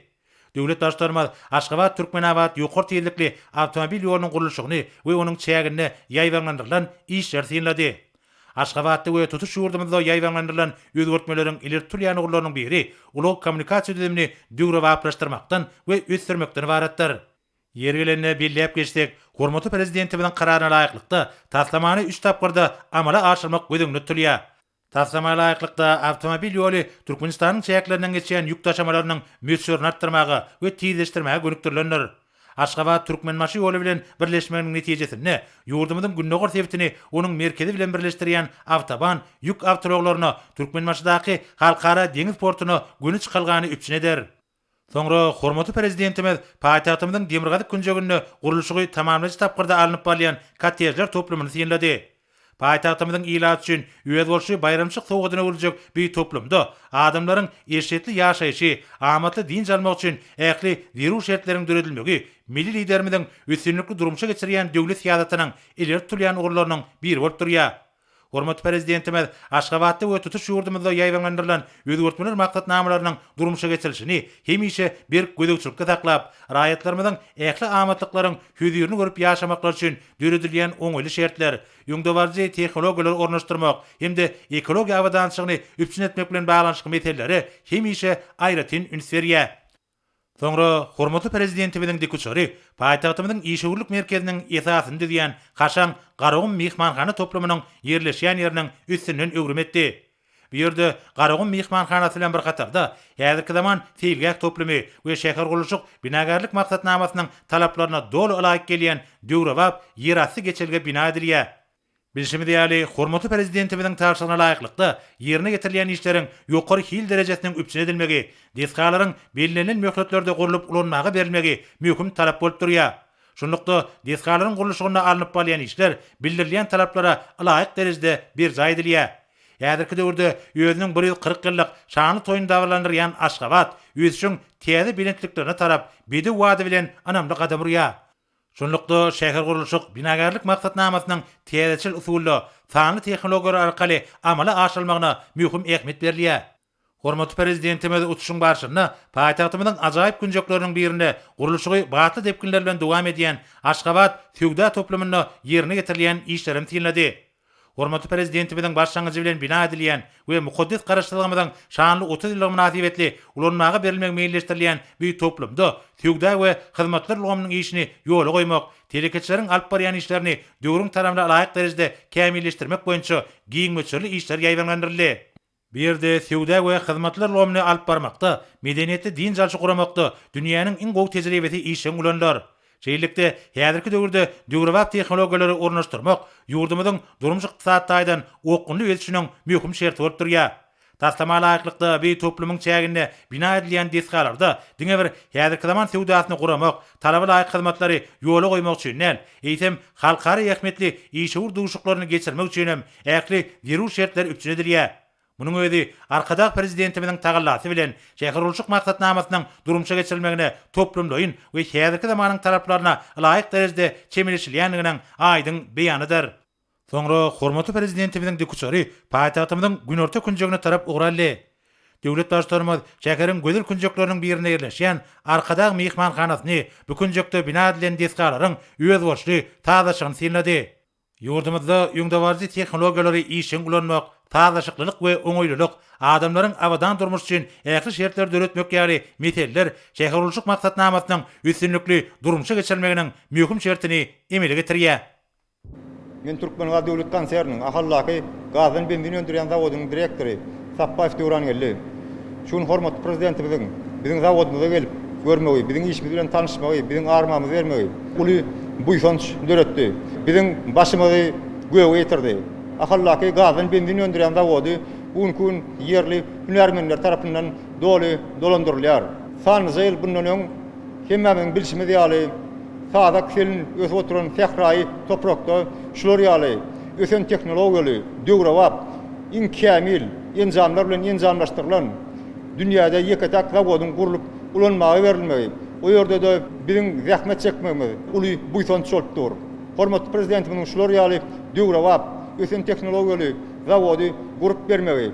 Döwlet Baştutanymyz Aşgabat-Türkmenabat ýokary tizlikli awtomobil ýolunyň gurluşygyny we onuň çäginde ýaýbaňlandyrylan işleri synlady. Aşgabatda we tutuş ýurdumyzda ýaýbaňlandyrylan özgertmeleriň ileri tutulýan ugurlarynyň biri ulag-kommunikasiýa düzümini döwrebaplaşdyrmakdan we ösdürmekden ybaratdyr. Ýeri gelende belläp geçsek, hormatly Prezidentimiziň Kararyna laýyklykda, taslamany üç tapgyrda amala aşyrmak göz öňünde tutulýar. Taslama laýyklykda, awtomobil ýoly Türkmenistanyň çäklerinden geçýän ýük daşamalarynyň möçberini artdyrmaga we tizleşdirmäge gönükdirilendir. Aşgabat, Türkmenbaşy ýoly bilen birleşmeginiň netijesinde, ýurdumyzyň gündogar sebitini onuň merkezi bilen birleşdirýän awtoban ýük awtoulaglaryna Türkmenbaşydaky Halkara deňiz portuna göni çykalgany üpjün eder. Soňra hormatly Prezidentimiz paýtagtymyzyň demirgazyk künjeginde gurluşygy tamamlaýjy tapgyrda alnyp barylýan kottejler toplumyny synlady. Paýtagtymyzyň ilaty üçin özboluşly baýramçylyk sowgadyna öwrüljek bu toplumda adamlaryň eşretli ýaşaýşy, amatly dynç almagy üçin ähli zerur şertleriň döredilmegi milli Liderimiziň üstünlikli durmuşa geçirýän döwlet syýasatynyň ileri tutulýan ugurlarynyň biri bolup durýar. Hormatly Prezidentimiz Aşgabatda we tutuş ýurdumyzda ýaýbaňlandyrylan özgertmeler maksatnamalarynyň durmuşa geçirilişini hemişe berk gözegçilikde saklap, raýatlarymyzyň ähli amatlyklaryň hözirini görüp ýaşamaklary üçin döredilýän oňaýly şertler, öňdebaryjy tehnologiýalary ornaşdyrmak hem-de ekologiýa abadançylygyny üpjün etmek bilen baglanyşykly meselelere hemişe aýratyn üns berýär. Soňra hormatly Prezidentimiziň dikuçary paýtagtymyzyň işewürlik merkeziniň esasyny düzýän kaşaň Garagum myhmanhana toplumynyň ýerleşýän ýeriniň üstünden öwrüm etdi. Bu ýerde Garagum myhmanhanasy bilen bir hatarda, häzirki zaman seýilgäh toplumy we şähergurluşyk binagärlik maksatnamasynyň talaplaryna doly ylaýyk gelýän döwrebap ýerasty geçelge bina edilýär. Bilşimiz ýaly, hormatly Prezidentimiziň tabşyrygyna laýyklykda, ýerine ýetirilýän işleriň ýokary hil derejesiniň üpjün edilmegi, desgalaryň bellenilen möhletlerde gurlup ulanmaga berilmegi möhüm talap bolup durýar. Şunlukda, desgalaryň gurluşygynda alnyp barylýan işler bildirilýän talaplara ylaýyk derejede berjaý edilýär. Häzirki döwürde özüniň 140 ýyllyk şanly toýuny dabaralandyrýan Aşgabat ösüşiň täze belentliklerine tarap bedew bady bilen ynamly gadam urýar. Şunlukda, şähergurluşyk, binagärlik maksatnamasynyň täzeçil usulda, sanly tehnologiýalar arkaly amala aşyrylmagyna möhüm ähmiýet berilýär. Hormatly Prezidentimiz uçuşyň barşynda paýtagtymyzyň ajaýyp künjekleriniň birinde gurluşygy batly depginler bilen dowam edýän Aşgabat söwda toplumynda ýerine ýetirilýän işlerem synlady. Hormatly Prezidentimiziň başlangyjy bilen bina edilýän we mukaddes Garaşsyzlygymyzyň şanly 30 ýyllygy mynasybetli ulanmaga berilmegi meýilleşdirilýän bu toplumda söwda we hyzmatlar ulgamynyň işini ýola goýmak, telekeçileriň alyp barýan işlerini döwrüň talabyna laýyk derejede kämilleşdirmek boýunça giň möçberli işler ýaýbaňlandyryldy. Bu ýerde söwda we hyzmatlar ulgamyny alyp barmakda, medeniýetli dynç alşy guramakda dünýäniň iň gowy tejribesi işjeň ulanylar. Şeýlelikde, häzirki döwürde döwrebap tehnologiýalary ornaşdyrmak ýurdumyzyň durmuş-ykdysady taýdan okgunly ösüşiniň möhüm şerti bolup durýar. Taslama laýyklykda, bu toplumyň çäginde bina edilýän desgalarda diňe bir häzirki zaman söwdasyny guramak, talaba laýyk hyzmatlary ýola goýmak üçin däl, eýsem, halkara ähmiýetli işewür duşuşyklaryny geçirmek üçin hem ähli zerur şertler üpjün edilýär. Munuň özi Arkadag Prezidentimiziň tagallasy bilen şähergurluşyk maksatnamasynyň durmuşa geçirilmegine toplumlaýyn we häzirki zamanyň talaplaryna ylaýyk derejede çemeleşilýändiginiň aýdyň beýanydyr. Soňra hormatly Prezidentimiziň dikuçary paýtagtymyzyň günorta künjegine tarap ugur aldy. Döwlet Baştutanymyz şäheriň gözel künjekleriniň birinde ýerleşýän Arkadag myhmanhanasyny, bu künjekde bina edilen desgalaryň özboluşly sazlaşygyny synlady. Ýurdumyzda öňdebaryjy tehnologiýalary işjeň ulanmak, sazlaşyklylyk we oňaýlylyk, adamlaryň abadan durmuşy üçin ähli şertleri döretmek ýaly meseleler şähergurluşyk maksatnamasynyň üstünlikli durmuşa geçirilmeginiň möhüm şertini emele getirýär. Men Türkmengaz döwlet konserniniň Ahaldaky gazdan benzin öndürýän zawodynyň direktory Sapbaýew Döwrangeldi. Şu gün hormatly Prezidentimiziň. biziň zawodymyza gelip görmegi, biziň işimiz bilen tanyşmagy, biziň armamyzy bermegi uly buýsanç döretdi. Biziň başymyzy göge ýetirdi. Ahaldaky gazdan benzin öndürýän zawody bu günki gün ýerli hünärmenler tarapyndan doly dolandyrylýar. Sanlyja ýyl bundan öň hemmämiziň bilşimiz ýaly, sazak selin ösüp oturan sähraýy toprakda şular ýaly ösen tehnologiýaly, döwrebap, iň kämil enjamlar bilen enjamlaşdyrylan dünýäde ýeke-täk zawodyň gurlup ulanmaga berilmegi, o ýerde-de biziň zähmet çekmegimiz uly buýsanç bolup dur. Hormatly Prezidentimiziň şular ýaly döwrebap, ösen tehnologiýaly zawody gurup bermegi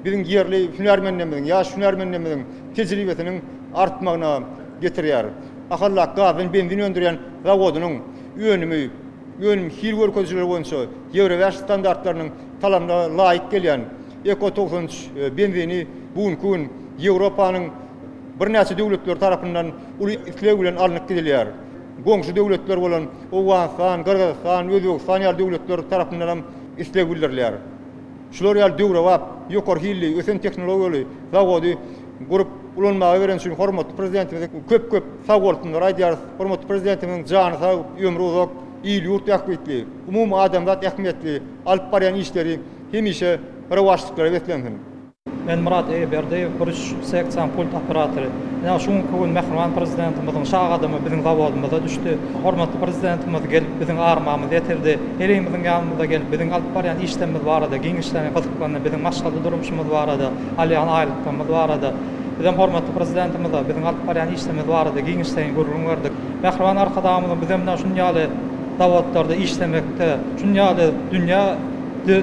biziň ýerli hünärmenlerimiziň, ýaş hünärmenlerimiziň tejribesiniň artmagyna getirýär. Ahaldaky gazdan benzin öndürýän zawodynyň önümi önüm hil görkezijileri boýunça Ýewro bäş standartlarynyň talabyna laýyk gelýän Eko 93 benzini bu günki gün Ýewropanyň birnäçe döwletleri tarapyndan uly isleg bilen alnyp gidilýär. Goňşy döwletler bolan Owganystan, Gyrgyzystan, Özbegistan ýaly döwletler tarapyndan hem isleg bildirilýär. Şular ýaly döwrebap, ýokary hilli, ösen tehnologiýaly zawody gurup ulanmaga bereni üçin hormatly Prezidentimize köp-köp sagbolsunlary aýdýarys. Hormatly Prezidentimiziň jany sag, ömri uzak, il-ýurt bähbitli, umumy adamzat ähmiýetli alyp barýan işleri hemişe rowaçlyklara beslensin! Men Myrat Eýeberdiýew, bir üç seksiýanyň pult operatory. Ine, şu günki gün mähriban Prezidentimiziň şa gadamy biziň zawodymyza düşdi. Hormatly Prezidentimiz gelip biziň armamyzy ýetirdi. Herimiziň ýanymyza gelip biziň alyp barýan işlerimiz barada giňişleýin gyzyklandy, biziň maşgala durmuşymyz barada, alýan aýlyklarymyz barada. Bizem hormatly Prezidentimize biziň alyp barýan işlerimiz barada giňişleýin gürrüň berdik. Mähriban Arkadagymyzyň bize muna şuny ýaly zawodlarda işlemekde, şuny ýaly dünýä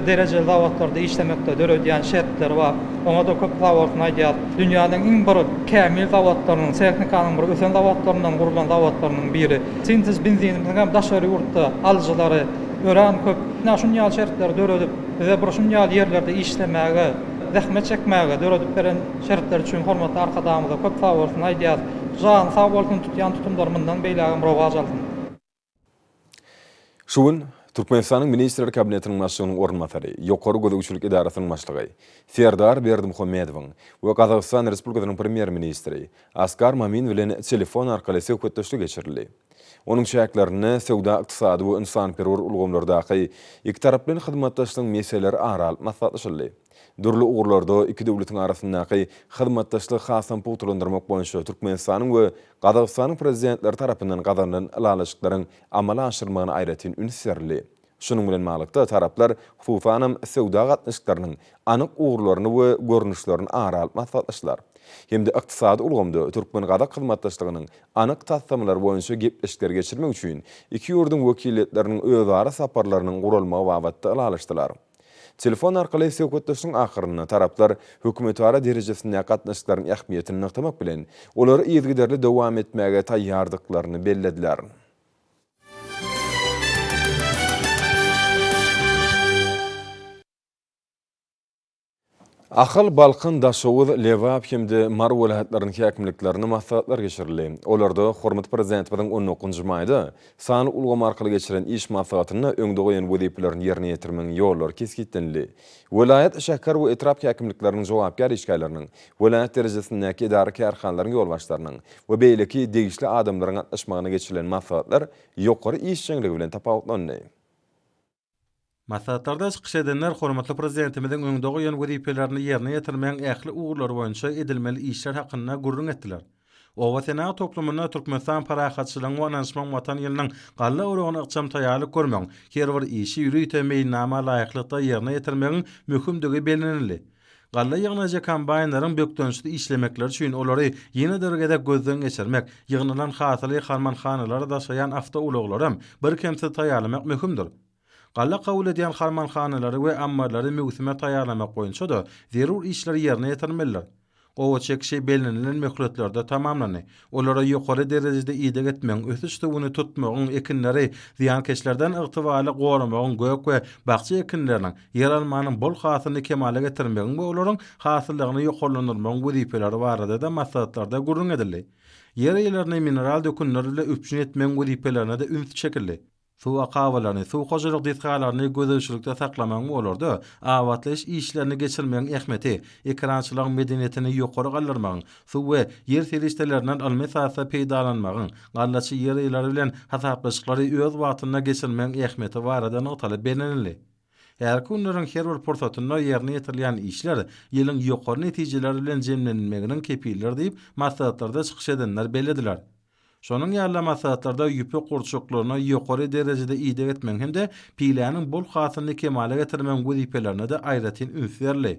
derejeli zawodlarda işlemekde döredýän şertleri bar. Oňa-da köp sagbolsun aýdýarys. Dünýäniň iň bir kämil zawodlarynyň, tehnikanyň bir ösen zawodlaryndan gurlan zawodlarynyň biri. Sintez benzinimiziň hem daşary ýurtda alyjylary örän köp. Ine, şuny ýaly şertleri döredip, bize bir şuny ýaly ýerlerde işlemäge, zähmet çekmäge döredip beren şertleri üçin hormatly Arkadagymyza köp sagbolsun aýdýarys. Jany sag bolsun, tutýan tutumlary mundan beýlägem rowaç alsyn. Şu gün Türkmenistanyň Ministrler Kabinetiniň Başlygynyň orunbasary, Ýokary gözegçilik edarasynyň başlygy Serdar Berdimuhamedowyň we Gazagystan Respublikasynyň Premýer-ministri Askar Mamin bilen telefon arkaly söhbetdeşlik geçirildi. Onuň çäklerinde söwda-ykdysady we ynsanperwer ulgamlardaky ikitaraplaýyn hyzmatdaşlygyň meseleleri ara alyp maslahatlaşyldy. Dürli ugurlarda iki döwletiň arasyndaky hyzmatdaşlygy hasam pugtalandyrmak boýunça Türkmenistanyň we Gazagystanyň Prezidentleri tarapyndan gazanylan ylalaşyklaryň amala aşyrylmagyna aýratyn üns berildi. Şunuň bilen baglylykda, taraplar, hususanam, söwda gatnaşyklarynyň anyk ugurlaryny we görnüşlerini ara alyp maslahatlaşdylar hem-de ykdysady ulgamda türkmen-gazak hyzmatdaşlygynyň anyk taslamalary boýunça gepleşikleri geçirmek üçin iki ýurduň wekiliýetleriniň özara saparlarynyň guralmagy babatda ylalaşdylar. Telefon arkaly söhbetdeşligiň ahyrynda taraplar hökümetara derejesindäki gatnaşyklaryň ähmiýetini nygtamak bilen, olary yzygiderli dowam etmäge taýýardyklaryny bellediler. Ahal, Balkan, Daşoguz, Lebap hem-de Mary welaýatlarynyň häkimliklerinde maslahatlar geçirildi. Olarda hormatly Prezidentimiziň on dokuzynjy maýda sanly ulgam arkaly geçiren iş maslahatynda öňde goýan wezipelerini ýerine ýetirmegiň ýollary kesgitlenildi. Welaýat, şäher we etrap häkimlikleriniň jogapkär işgärleriniň, welaýat derejesindäki edara-kärhanalaryň ýolbaşçylarynyň we beýleki degişli adamlaryň gatnaşmagynda geçirilen maslahatlar ýokary işjeňligi bilen tapawutlandy. Maslahatlarda çykyş edenler hormatly Prezidentimiziň öňde goýan wezipelerini ýerine ýetirmegiň ähli ugurlary boýunça edilmeli işler hakynda gürrüň etdiler. Oba senagat toplumynda Türkmenistan parahatçylygyň we ynanyşmagyň Watan ýylynyň galla oragyna ykjam taýýarlyk görmegiň, her bir işi ýörite meýilnama laýyklykda ýerine ýetirmegiň möhümdigi bellenildi. Galla ýygnaýjy kombaýnlaryň bökdençsiz işlemekleri üçin olary ýene-de bir gezek gözden geçirmek, ýygnalan hasyly harmanhanalara daşaýan awtoulaglaram birkemsiz taýýarlamak möhümdir. Galla kabul edýän harmanhanalary we ammarlary möwsüme taýýarlamak boýunça-da zerur işler ýerine ýetirilmelidir. Gowaça çekişi bellenilen möhletlerde tamamlandy. Olara ýokary derejede ideg etmegiň, ösüş suwuny tutmagyň, ekinleri zyýankeşlerden ygtybarly goramagyň, gök we bakja ekinleriniň, ýeralmanyň bol hasylyny kemala getirmegiň we olaryň hasyllygyny ýokarlandyrmagyň wezipeleri barada-da maslahatlarda gürrüň edildi. Ýer eýelerini mineral dökünler bilen üpjün etmegiň wezipelerine-de üns çekildi. Suw akabalaryny, suw hojalyk desgalaryny gözegçilikde saklamagyň we olarda abatlaýyş işlerini geçirmegiň ähmiýeti, ekerançylygyň medeniýetini ýokary galdyrmagyň, suw we ýer serişdelerinden ylmy esasda peýdalanmagyň, gallaçy ýer eýeleri bilen hasaplaşyklary öz wagtynda geçirmegiň ähmiýeti barada nygtalyp bellenildi. Häzirki günleriň her bir pursatynda ýerine ýetirilýän işler ýylyň ýokary netijeler bilen jemlenilmeginiň kepilidir diýip, maslahatlarda çykyş edenler bellediler. Şonuň ýaly-da maslahatlarda ýüpek gurçuklaryna ýokary derejede ideg etmegiň hem-de piläniň bol hasylyny kemala getirmegiň wezipelerine-de aýratyn üns berildi.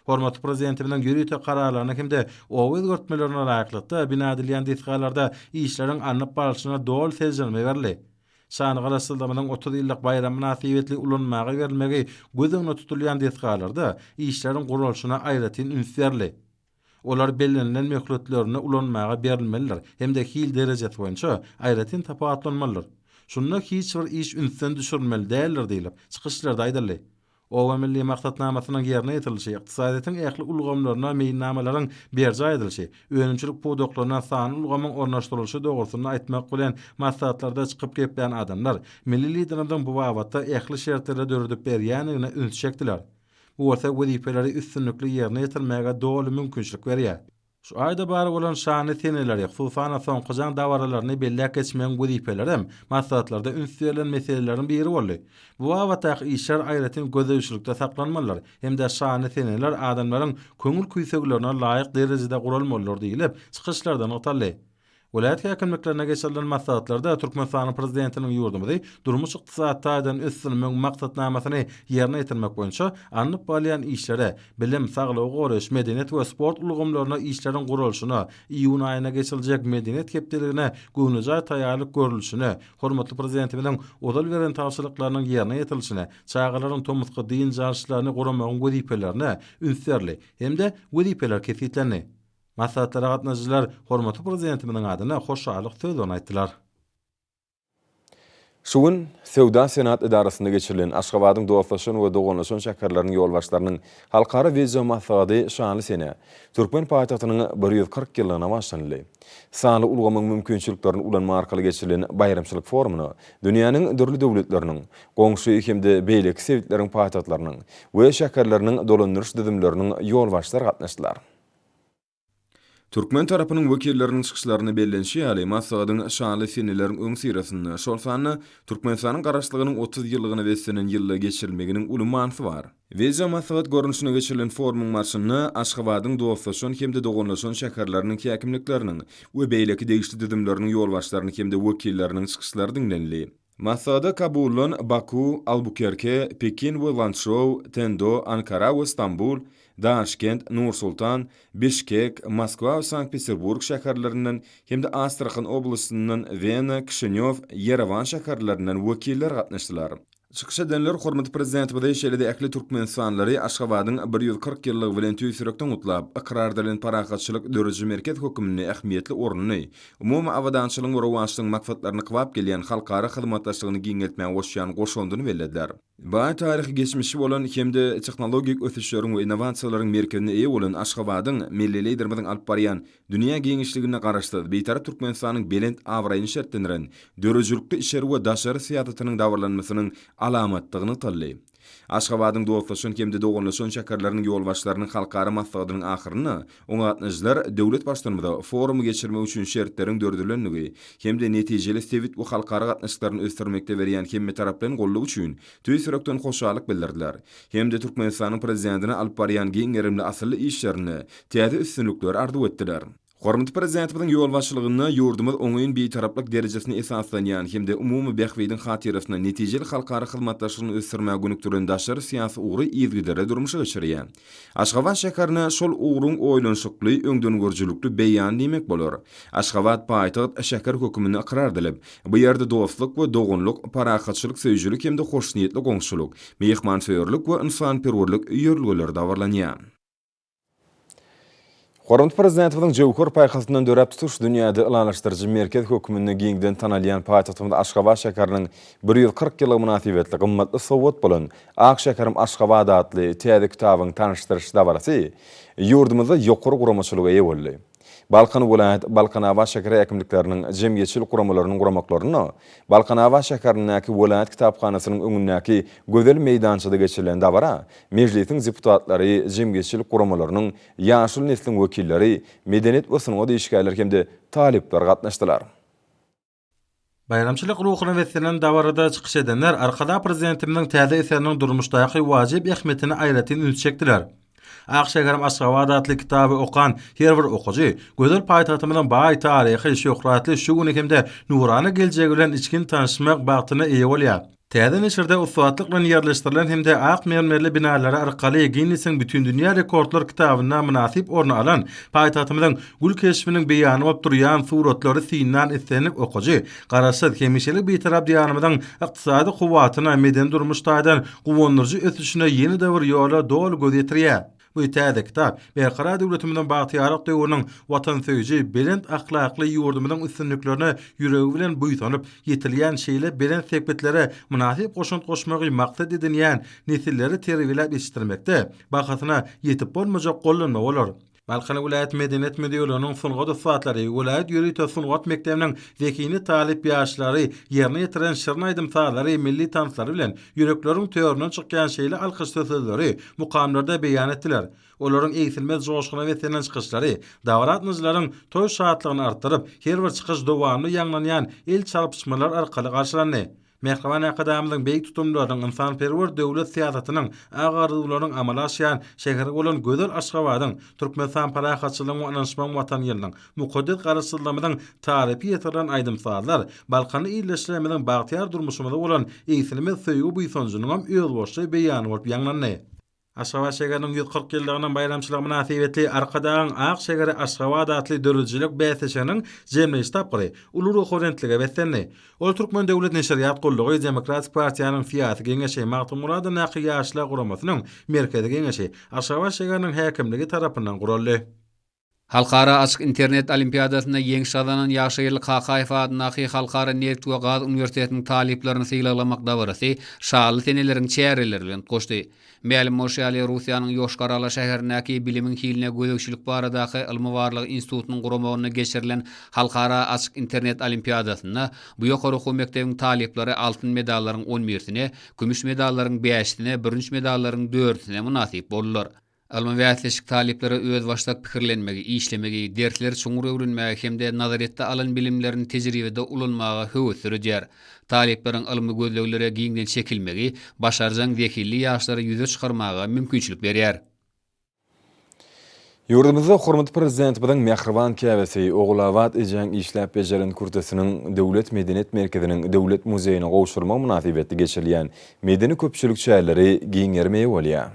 Hormatly Prezidentimiziň ýörite Kararlaryna hem-de oba özgertmelerine laýyklykda bina edilýän desgalarda işleriň alnyp barlyşyna doly seljerme berildi. Şanly Garaşsyzlygymyzyň 30 ýyllyk baýramy mynasybetli ulanmaga berilmegi göz öňünde tutulýan desgalarda işleriň guralyşyna aýratyn üns berildi. Olar bellenilen möhletlerinde ulanmaga berilmelidir hem-de hil derejesi boýunça aýratyn tapawutlanmalydyr. Şunda hiç bir iş ünsden düşürilmeli däldir diýlip, çykyşlarda aýdyldy. Oba milli maksatnamasynyň ýerine ýetirilişi, ykdysadyýetiň ähli ulgamlarynda meýilnamalaryň berjaý edilişi, önümçilik pudaklaryna sanly ulgamyň ornaşdyrylyşy dogrusynda aýtmak bilen, maslahatlarda çykyp geplän adamlar milli Liderimiziň bu babatda ähli şertleri döredip berýändigine ünsi çekdiler. Bu bolsa wezipeleri üstünlikli ýerine ýetirmäge doly mümkinçilik berýär. Şu aýda bar bolan şanly seneleri, hususan-da, Soňky jaň dabaralaryny belläp geçmegiň wezipelerem maslahatlarda üns berlen meseleleriň biri boldy. Bu babatdaky işler aýratyn gözegçilikde saklanmalydyr hem-de şanly seneler adamlaryň köňül küýseglerine laýyk derejede guralmalydyr diýlip, çykyşlarda nygtaldy. Welaýat häkimliklerinde geçirilen maslahatlarda Türkmenistanyň Prezidentiniň ýurdumyzy durmuş-ykdysady taýdan ösdürmegiň maksatnamasyny ýerine ýetirmek boýunça alnyp barylýan işlere, bilim, saglygy goraýyş, medeniýet we sport ulgamlarynda işleriň guralyşyna, iýun aýynda geçiriljek Medeniýet hepdeligine göwnejaý taýýarlyk görlüşine, hormatly Prezidentimiziň ozal beren tabşyryklarynyň ýerine ýetirilişine, çagalaryň tomusky dynç alyşlaryny guramagyň wezipelerine üns berildi hem-de wezipeler kesgitlendi. Maslahatlara gatnaşyjylar hormatly Prezidentimiziň adyna hoşallyk sözlerini aýtdylar. Şu gün Söwda-senat edarasynda geçirilen Aşgabadyň dostlaşan we doganlaşan şäherleriniň ýolbaşçylarynyň halkara wideo maslahady şanly senä, türkmen paýtagtynyň 140 ýyllygyna bagyşlanyldy. Sanly ulgamyň mümkinçiliklerini ulanmak arkaly geçirilen baýramçylyk forumyna dünýäniň dürli döwletleriniň, goňşy hem-de beýleki sebitleriň paýtagtlarynyň we şäherleriniň dolandyryş düzümleriniň ýolbaşçylary gatnaşdylar. Türkmen tarapynyň wekilleriniň çykyşlarynda bellenişi ýaly, maslahatyň şanly seneleriň öňüsyrasynda, şol sanda Türkmenistanyň Garaşsyzlygynyň 30 ýyllygyna beslenen ýylda geçirilmeginiň uly manysy bar. Wideo-maslahat görnüşinde geçirilen forumyň barşynda Aşgabadyň dostlaşan hem-de doganlaşan şäherleriniň häkimlikleriniň we beýleki degişli düzümleriniň ýolbaşçylarynyň hem-de wekilleriniň çykyşlary diňlenildi. Maslahata Kabuldan Baku, Albukerke, Pekin we Lançžou, Tendo, Ankara we Stambul, Daşkent, Nur-Sultan, Bişkek, Moskwa we Sankt-Peterburg şäherlerinden hem-de Astrahan oblastyndan Wena, Kişinýow, Ýerewan şäherlerinden wekiller gatnaşdylar. Çykyş edenler hormatly Prezidentimizi, şeýle-de ähli türkmenistanlylary Aşgabadyň 140 ýyllygy bilen tüýs ýürekden gutlap, ykrar edilen parahatçylyk dörediji merkez hökmünde ähmiýetli ornuny, umumy abadançylygyň we rowaçlygyň maksatlaryna kybap gelýän halkara hyzmatdaşlygyny giňeltmäge goşýan goşandyny bellediler. Baý taryhy geçmişi bolan hem-de tehnologik ösüşleriň we innowasiýalaryň merkezine eýe bolan Aşgabadyň milli Liderimiziň alyp barýan dünýä giňişliginde Garaşsyz, Bitarap Türkmenistanyň belent abraýyny şertlendiren döredijilikli içeri we daşary syýasatynyň dabaralanmasynyň alamatdygy nygtaldy. Aşgabadyň dostlaşan hem-de doganlaşan şäherleriniň ýolbaşçylarynyň halkara maslahatynyň ahyrynda oňa gatnaşyjylar döwlet Baştutanymyza forumy geçirmek üçin şertleriň döredilendigi hem-de netijeli sebit we halkara gatnaşyklaryny ösdürmekde berýän hemmetaraplaýyn goldawy üçin tüýs ýürekden hoşallyk bildirdiler hem-de Türkmenistanyň Prezidentine alyp barýan giň gerimli asylly işlerinde täze üstünlikleri arzuw etdiler. Hormatly Prezidentimiziň ýolbaşçylygynda ýurdumyz oňyn Bitaraplyk derejesine esaslanýan hem-de umumy bähbidiň hatyrasyna netijeli halkara hyzmatdaşlygyny ösdürmäge gönükdirilen daşary syýasy ugry yzygiderli durmuşa geçirýär. Aşgabat şäherine şol ugruň oýlanyşykly, öňdengörüjilikli beýany diýmek bolar. Aşgabat paýtagt şäher hökmünde ykrar edilip, bu ýerde dostluk we doganlyk, parahatçylyk söýüjilik hem-de hoşniýetli goňşulyk, myhmansöýerlik we ynsanperwerlik ýörelgeleri dabaralanýar. Hormatly Prezidentimiziň jöwher paýhasyndan döräp tutuş dünýäde ylalaşdyryjy merkez hökmünde giňden tanalýan paýtagtymyz Aşgabat şäheriniň 140 ýyllygy mynasybetli gymmatly sowgat bolan Ak şäherim Aşgabat atly täze kitabyň tanyşdyryş dabarasy ýurdumyzda ýokary guramaçylyga eýe boldy. Balkan welaýat Balkanabat şäher häkimlikleriniň jemgyýetçilik guramalarynyň guramaklarynda Balkanabat şäherindäki welaýat kitaphanasynyň öňündäki gözel meýdançada geçirilen dabara Mejlisiň deputatlary, jemgyýetçilik guramalarynyň, ýaşuly nesliň wekilleri, medeniýet we sungat işgärleri hem-de talyplar gatnaşdylar. Baýramçylyk ruhuna beslenen dabarada çykyş edenler Arkadag Prezidentimiziň täze eseriniň durmuşdaky wajyp ähmiýetine aýratyn üns çekdiler. Ak şäherim Aşgabat atly kitaby okan her bir okyjy gözel paýtagtymyzyň baý taryhy, şöhratly şu güni hem-de nurana geljegi bilen içgin tanyşmak bagtyna eýe bolýar. Täze neşirde ussatlyk bilen ýerleşdirilen hem-de ak mermerli binalary arkaly Ginnesiň Bütindünýä rekordlar kitabynda mynasyp orny alan paýtagtymyzyň gül keşbiniň beýany bolup durýan suratlary synlan islendik okyjy Garaşsyz, hemişelik Bitarap Diýarymyzyň ykdysady kuwwatyna, medeni-durmuş taýdan guwandyryjy ösüşine ýene-de bir ýola doly göz ýetirýär. Bu täze kitap Berkarar döwletimiziň bagtyýarlyk döwrüniň watansöýüji, belent ahlakly ýurdumyzyň üstünliklerine ýüregi bilen buýsanyp, ýetilýän şeýle belent sepgitlere mynasyp goşant goşmagy maksat edinýän nesilleri terbiýeläp ýetişdirmekde bahasyna ýetip bolmajak gollanma bolar. Balkan welaýat medeniýet müdirliginiň sungat ussatlary, welaýat ýörite sungat mekdebiniň zehinli talyp ýaşlary ýerine ýetiren şirin aýdym-sazlary, milli tanslary bilen ýürekleriň töründen çykýan şeýle alkyşly sözleri mukamlarda beýan etdiler. Olaryň egsilmez joşguna beslenen çykyşlary dabara gatnaşyjylaryň toý şatlygyny artdyryp, her bir çykyş dowamly ýaňlanýan el çarpyşmalar arkaly garşylandy. Mähriban Arkadagymyzyň beýik tutumlarynyň, ynsanperwer döwlet syýasatynyň, ak arzuwlarynyň amala aşýan şäheri bolan gözel Aşgabadyň, Türkmenistan parahatçylygyň we ynanyşmagyň Watany ýylynyň, mukaddes Garaşsyzlygymyzyň tarypy ýetirilen aýdym-sazlar Balkanly ildeşlerimiziň bagtyýar durmuşymyza bolan egsilmez söýgi-buýsanjynyňam özboluşly beýany bolup ýaňlandy. Aşgabat şäheriniň 140 ýyllygynyň baýramçylygy mynasybetli Arkadagyň ak şäheri Aşgabat atly döredijilik bäsleşiginiň jemleýji tapgyry uly ruhubelentlige beslendi. Ol Türkmen döwlet neşirýat gullugy, Demokratik partiýanyň Syýasy geňeşi, Magtymguly adyndaky Ýaşlar guramasynyň Merkezi geňeşi, Aşgabat şäheriniň häkimligi tarapyndan guraldy. Halkara açyk internet olimpiadasynda ýeňiş gazanan Ýagşygeldi Kakaýew adyndaky Halkara nebit we gaz uniwersitetiniň talyplaryny sylaglamak dabarasy şanly seneleriň çäreleri bilen utgaşdy. Mälim bolşy ýaly, Russiýanyň Ýoşkar-Ola şäherindäki bilimiň hiline gözegçilik baradaky ylmy-barlag institutynyň guramagynda geçirilen Halkara açyk internet olimpiadasynda bu ýokary okuw mekdebiň talyplary altyn medallaryň on birisine, kümüş medallaryň bäşisine, bürünç medallaryň dördüsine mynasyp boldular. Ylmy bäsleşik talyplara özbaşdak pikirlenmegi, işlemegi, dersleri çuňňur öwrenmäge hem-de nazaryýetde alan bilimlerini tejribede ulanmaga höwes döredýär. Talyplaryň ylmy gözleglere giňden çekilmegi başarjaň, zehinli ýaşlary ýüze çykarmaga mümkinçilik berýär. Ýurdumyzda hormatly Prezidentimiziň mähriban käbesi Ogulabat ejäň işläp bejeren kürtesiniň Döwlet medeniýet merkeziniň Döwlet muzeýine gowşurylmagy mynasybetli geçirilýän medeni-köpçülik çäreleri giň gerime eýe bolýar.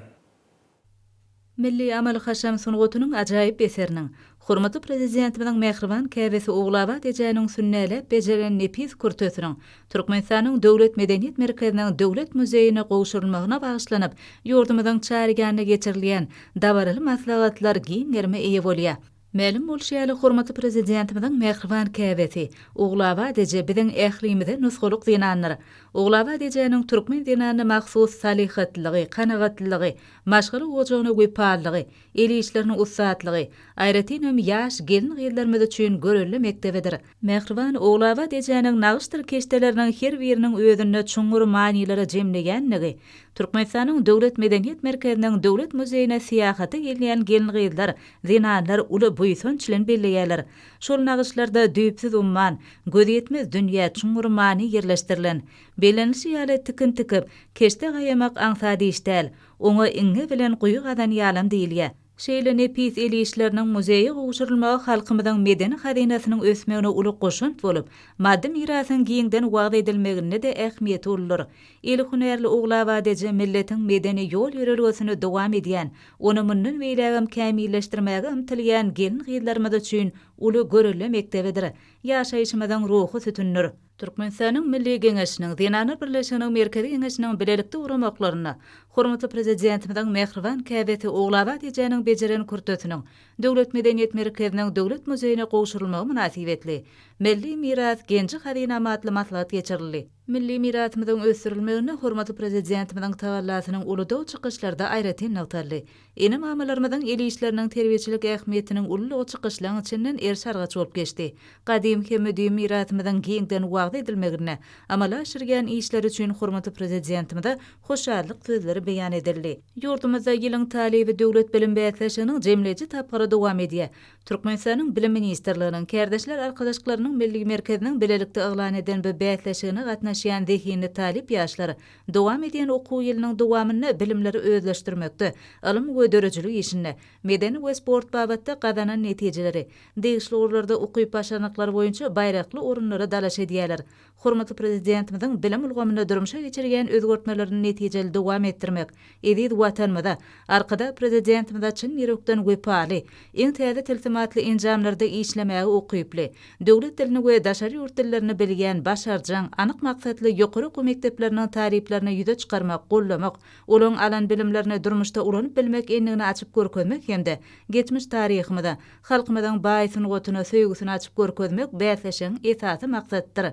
Milli amaly-haşam sungatynyň ajaýyp eseriniň, hormatly Prezidentimiziň mähriban käbesi Ogulabat ejäniň sünnäläp bejeren nepis kürtesiniň Türkmenistanyň Döwlet medeniýet merkeziniň Döwlet muzeýine gowşurylmagyna bagyşlanyp, ýurdumyzyň çar ýanynda geçirilýän dabaraly maslahatlar giň gerime eýe bolýar. Mälim bolşy ýaly, hormatly Prezidentimiziň mähriban käbesi Ogulabat eje biziň ählimize nusgalyk zenandyr. Ogulabat ejäniň türkmen zenanyna mahsus salyhatlylygy, kanagatlylygy, maşgala ojagyna wepalylygy, el işlerine ussatlygy, aýratynam ýaş gelin-gyzlarymyz üçin görelde mekdebidir. Mähriban Ogulabat ejäniň nagyşdyr keşdeleriniň her biriniň özünde çuňňur manylary jemleýändigi Türkmenistanyň Döwlet medeniýet merkeziniň Döwlet muzeýine syýahata gelýän gelin-gyzlar, zenanlar uly buýsanç bilen belleýärler. Şol nagyşlarda düýpsüz umman, gözýetmez dünýä, çuňňur many ýerleşdirilen. Bellenilişi ýaly, tikin tikip, keşde gaýamak aňsat iş däl. Oňa iňňe bilen guýy gazan ýalam diýilýär. Şeýle nepis el işleriniň muzeýe gowşurylmagy halkymyzyň medeni hazynasynyň ösmegine uly goşant bolup, maddy mirasyň giňden wagyz edilmeginde-de ähmiýeti uludyr. Eli hünärli Ogulabat eje milletiň medeni ýol-ýörelgesini dowam edýän, ony mundan beýlägem kämilleşdirmäge ymtylýan gelin-gyzlarymyz üçin uly görelde mekdebidir, ýaşaýşymyzyň ruhy sütünidir. Türkmenistanyň Milli Geňeşiniň Zenanlar birleşiginiň Merkezi Geňeşiniň bilelikde guramaklarynda hormatly Prezidentimiziň mähriban käbesi Ogulabat ejäniň bejeren kürtesiniň Döwlet medeniýet merkeziniň Döwlet muzeýine gowşurylmagy mynasybetli Milli miras, genji-hazynam atly maslahat geçirildi. Milli mirasymyzyň ösdürilmeginde hormatly Prezidentimiziň tagallasynyň uludygy çykyşlarda aýratyn nygtaldy. Ene-mamalarymyzyň el işleriniň terbiýeçilik ähmiýetiniň ululygy çykyşlaryň içinden eriş-argaç bolup geçdi. Gadymy hem müdimi mirasymyzyň giňden wagyz edilmeginde amala aşyrýan işleri üçin hormatly Prezidentimize hoşallyk sözleri beýan edildi. Ýurdumyzda Ýylyň talyby döwlet bilim bäsleşiginiň jemleýji tapgyry dowam edýär. Türkmenistanyň Bilim ministrliginiň, Kärdeşler arkalaşyklarynyň Milli merkeziniň bilelikde yglan eden bu bäsleşigine gatnaşýan zehinli talyp ýaşlar dowam edýän okuw ýylynyň dowamynda bilimleri özleşdirmekde, ylym we döredijilik işinde, medeni we sport babatda gazanan netijeleri, degişli ugurlarda ukyp-başarnyklary boýunça baýrakly orunlara dalaş edýärler. Hormatly Prezidentimiziň bilim ulgamynda durmuşa geçirýän özgertmelerini netijeli dowam etdirmek, eziz Watanymyza, Arkadag Prezidentimize çyn ýürekden wepaly, iň täze tilsimatly enjamlarda işlemäge ukyply, döwlet dilini we daşary ýurt dillerini bilýän, başarjaň, anyk maksatly ýokary okuw mekdepleriniň talyplaryny ýüze çykarmak, goldamak, olaryň alan bilimlerini durmuşda ulanyp bilmek endigini açyp görkezmek hem-de geçmiş taryhymyza, Halkymyzyň baý sungatyna söýgüsini açyp görkezmek bäsleşigiň esasy maksadydyr.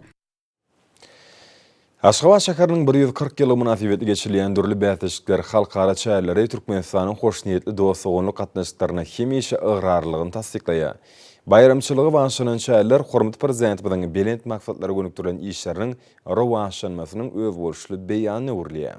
Aşgabat şäheriniň 140 ýyllygy mynasybetli geçirilýän dürli bäsleşikler, halkara çäreleri Türkmenistanyň hoşniýetli dost-doganlyk gatnaşyklaryna hemişe ygrarlylygyny tassyklaýar. Baýramçylyga bagyşlanan çäreler hormatly Prezidentimiziň belent maksatlara gönükdirilen işleriniň rowaçlanmasynyň özboluşly beýanyna öwrülýär.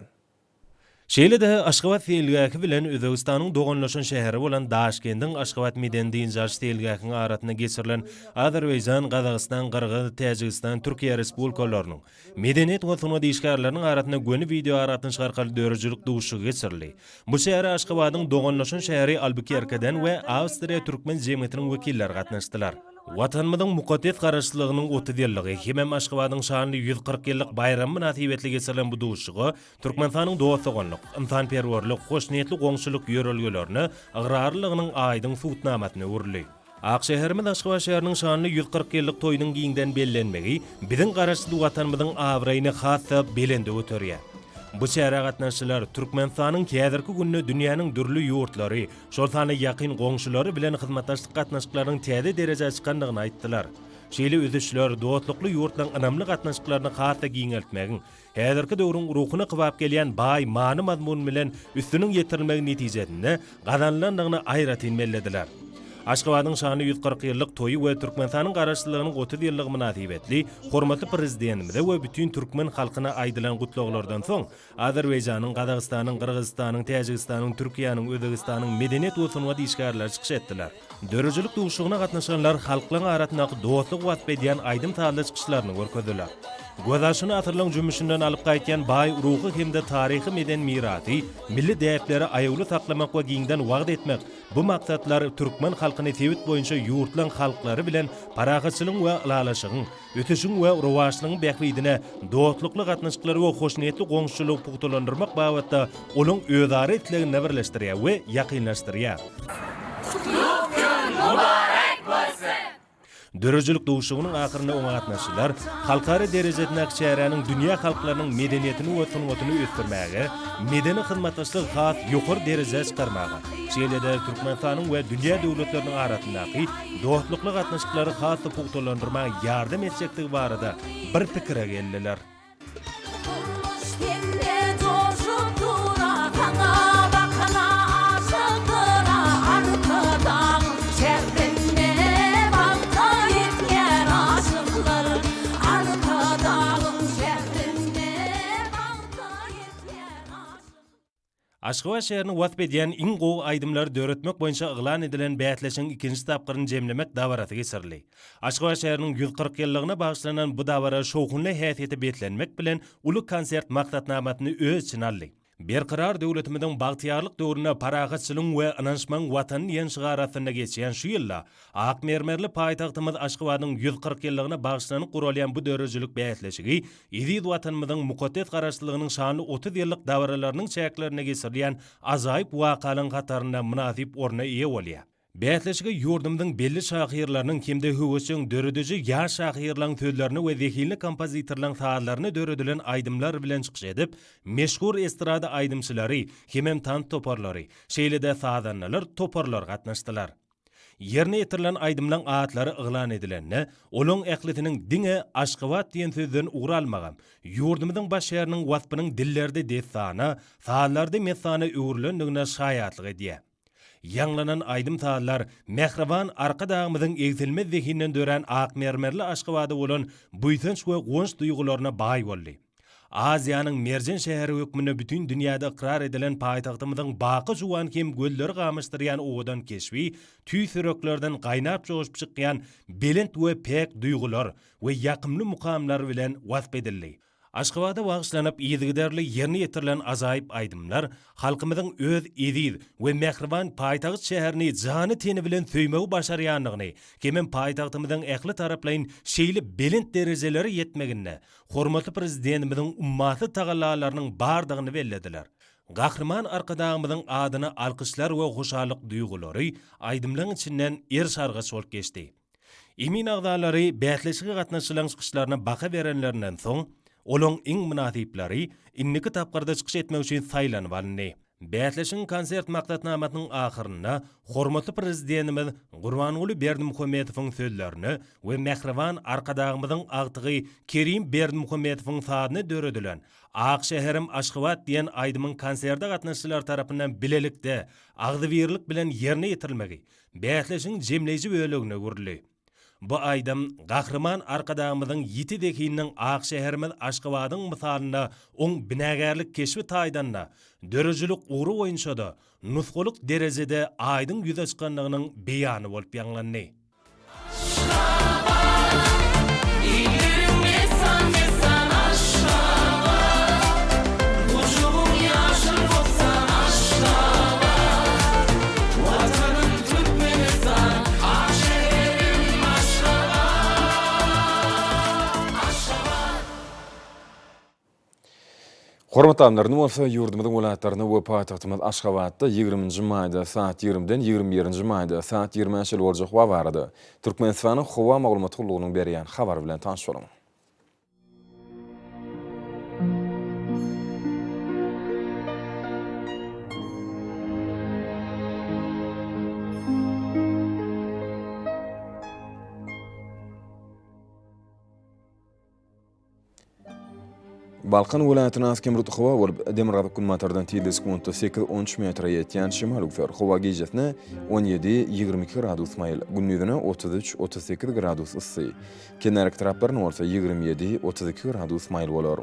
Şeýle-de Aşgabat seýilgähi bilen Özbegistanyň doganlaşan şäheri bolan Daşkendiň Aşgabat medeni-dynç alyş seýilgähiniň arasynda geçirilen Azerbaýjan, Gazagystan, Gyrgyz, Täjigistan, Türkiýe Respublikalarynyň medeniýet we sungat işgärleriniň arasynda göni wideoaragatnaşyk arkaly döredijilik duşuşygy geçirildi. Bu çärä Aşgabadyň doganlaşan şäheri Albukerkeden we Awstriýa türkmen jemgyýetiniň wekilleri gatnaşdylar. Watanymyzyň mukaddes Garaşsyzlygynyň 30 ýyllygy hemem Aşgabadyň şanly 140 ýyllyk baýramy mynasybetli geçirilen bu duşuşyga Türkmenistanyň dost-doganlyk, ynsanperwerlik, hoşniýetli goňşulyk ýörelgelerine ygrarlylygynyň aýdyň subutnamasyna öwrüldi. Ak şäherimiz Aşgabat şäheriniň şanly 140 ýyllyk toýunyň giňden bellenmegi biziň Garaşsyz Watanymyzyň abraýyny has-da belende göterýär. Bu çärä gatnaşyjylar Türkmenistanyň häzirki günde dünýäniň dürli ýurtlary, şol sanda ýakyn goňşulary bilen hyzmatdaşlyk gatnaşyklarynyň täze derejä çykandygyny aýtdylar. Şeýle ösüşler dostlukly ýurtlaryň ynamly gatnaşyklaryny has-da giňeltmegiň, häzirki döwrüň ruhuna kybap gelýän baý many-mazmun bilen üstüniň ýetirilmegi netijesinde gazanylandygyny aýratyn bellediler. Aşgabadyň şanly 140 ýyllyk toýy we Türkmenistanyň Garaşsyzlygynyň 30 ýyllygy mynasybetli hormatly Prezidentimize we bütin türkmen halkyna aýdylan gutlaglardan soň, Azerbaýjanyň, Gazagystanyň, Gyrgyzystanyň, Täjigistanyň, Türkiýäniň, Özbegistanyň medeniýet we sungat işgärleri çykyş etdiler. Döredijilik duşuşygyna gatnaşanlar halklaryň arasyndaky dostlugy wasp edýän aýdym-sazly çykyşlaryny görkezdiler. Gözbaşyny asyrlaryň jümmüşinden alyp gaýtýan baý ruhy hem-de taryhy-medeni mirasy, milli däpleri aýawly saklamak we giňden wagyz etmek, bu maksatlar türkmen halkyny sebit boýunça ýurtlaryň halklary bilen parahatçylygyň we ylalaşygyň, ösüşiň we rowaçlygyň bähbidine dostlukly gatnaşyklary we hoşniýetli goňşuçylygy pugtalandyrmak babatda olaň özara isleginde birleşdirýär we ýakynlaşdyrýar. Gutly gün mübarek bolsun! Döredijilik duşuşygynyň ahyrynda oňa gatnaşyjylar halkara derejesindäki çäräniň dünýä halklarynyň medeniýetini we sungatyny ösdürmäge, medeni hyzmatdaşlygy has ýokary derejä çykarmaga, şeýle-de Türkmenistanyň we dünýä döwletleriniň arasyndaky dostlukly gatnaşyklary has-da pugtalandyrmaga ýardam etjekdigi barada bir pikire geldiler. Durmuş sende joşup dura, Saňa bakana aşykdyra, Arkadagyň şährinde bagta ýetýär aşyklar, Arkadagyň şährinde bagta ýetýär aşyklar. Aşgabat şäherini wasp edýän iň gowy aýdymlary döretmek boýunça yglan edilen bäsleşigiň ikinji tapgyryny jemlemek dabarasy geçirildi. Aşgabat şäheriniň 140 ýyllygyna bagyşlanan bu dabara şowhunly häsiýete beslenmek bilen uly konsert maksatnamasyny öz içine aldy. Berkarar döwletimiziň bagtyýarlyk döwründe parahatçylygyň we ynanyşmagyň Watany diýen şygar astynda geçýän şu ýylda Ak mermerli paýtagtymyz Aşgabadyň 140 ýyllygyna bagyşlanyp guralýan bu döredijilik bäsleşigi eziz Watanymyzyň mukaddes Garaşsyzlygynyň şanly 30 ýyllyk dabaralarynyň çäklerinde geçirilýän ajaýyp wakalaryň hatarynda mynasyp orna eýe bolýar. Bäsleşige ýurdumyzyň belli şahyrlarynyň hem-de höwesjeň dörediji ýaş şahyrlaryň sözlerine we zehinli kompozitorlaryň sazlaryna döredilen aýdymlar bilen çykyş edip, meşhur estrada aýdymçylary hemem tans toparlary, şeýle-de sazandalar toparlary gatnaşdylar. Ýerine ýetirilen aýdymlaň atlary yglan edilende, olaň ählisiniň diňe Aşgabat diýen sözden ugur almagam, ýurdumyzyň baş şäheriniň waspynyň dillerde dessana, sazlarda messana öwrülendigine şaýatlyk edýär. Ýaňlanan aýdym-sazlar mähriban Arkadagymyzyň egsilmez zehinden dörän ak mermerli Aşgabada bolan buýsanç we guwanç duýgularyna baý boldy. Aziýanyň merjen şäheri hökmünde bütin dünýäde ykrar edilen paýtagtymyzyň baky juwan hem gözleri gamaşdyrýan owadan keşbi tüýs ýüreklerden gaýnap-joşup çykýan belent we päk duýgular we ýakymly mukamlar bilen wasp edildi. Aşgabada bagyşlanyp yzygiderli ýerine ýetirilen ajaýyp aýdymlar halkymyzyň öz eziz we mähriban paýtagt şäherini jany-teni bilen söýmegi başarýandygyny hemem paýtagtymyzyň ähli taraplaýyn şeýle belent derejelere ýetmeginde hormatly Prezidentimiziň ummasyz tagallalarynyň bardygyny bellediler. Gahryman Arkadagymyzyň adyna alkyşlar we hoşallyk duýgulary aýdymlaryň içinden eriş-argaç bolup geçdi. Emin agzalary bäsleşige gatnaşyjylaryň çykyşlaryna baha berenlerinden soň, olaň iň mynasyplary indiki tapgyrda çykyş etmek üçin saýlanyp alyndy. Bäsleşigiň konsert maksatnamasynyň ahyrynda hormatly Prezidentimiz Gurbanguly Berdimuhamedowyň sözlerine we mähriban Arkadagymyzyň agtygy Kerim Berdimuhamedowyň sazyna döredilen Ak şäherim Aşgabat diýen aýdymyň konserte gatnaşyjylar tarapyndan bilelikde, agzybirlik bilen ýerine ýetirilmegi Bäsleşigiň jemleýji bölegine öwrüldi. Bu aýdym Gahryman Arkadagymyzyň ýiti zehininiň ak şäherimiz Aşgabadyň mysalynda oň binagärlik keşbi taýdan-da, döredijilik ugry boýunça-da nusgalyk derejede aýdyň ýüze çykandygynyň beýany bolup ýaňlandy. Hormatly alymlar, indi bolsa ýurdumyzyň welaýatlarynda we paýtagtymyz Aşgabatda ýigriminji maýda saat ýigrimiden ýigrimi birinji maýda saat ýigrimä çenli boljak howa barada Türkmenistanyň Howa maglumat gullugynyň berýän habary bilen tanyş boluň. Balkan welaýatynda az-kem bulutly howa bolup, demirgazyk-günbatardan tizligi sekuntda sekiz-on üç metre ýetýän şemal öwser. Howa gijesine on ýedi, 22 gradus maýyl, gündizine 33, 38 gradus yssy. Kenarki taraplarynda bolsa 27, 32 gradus maýyl bolar.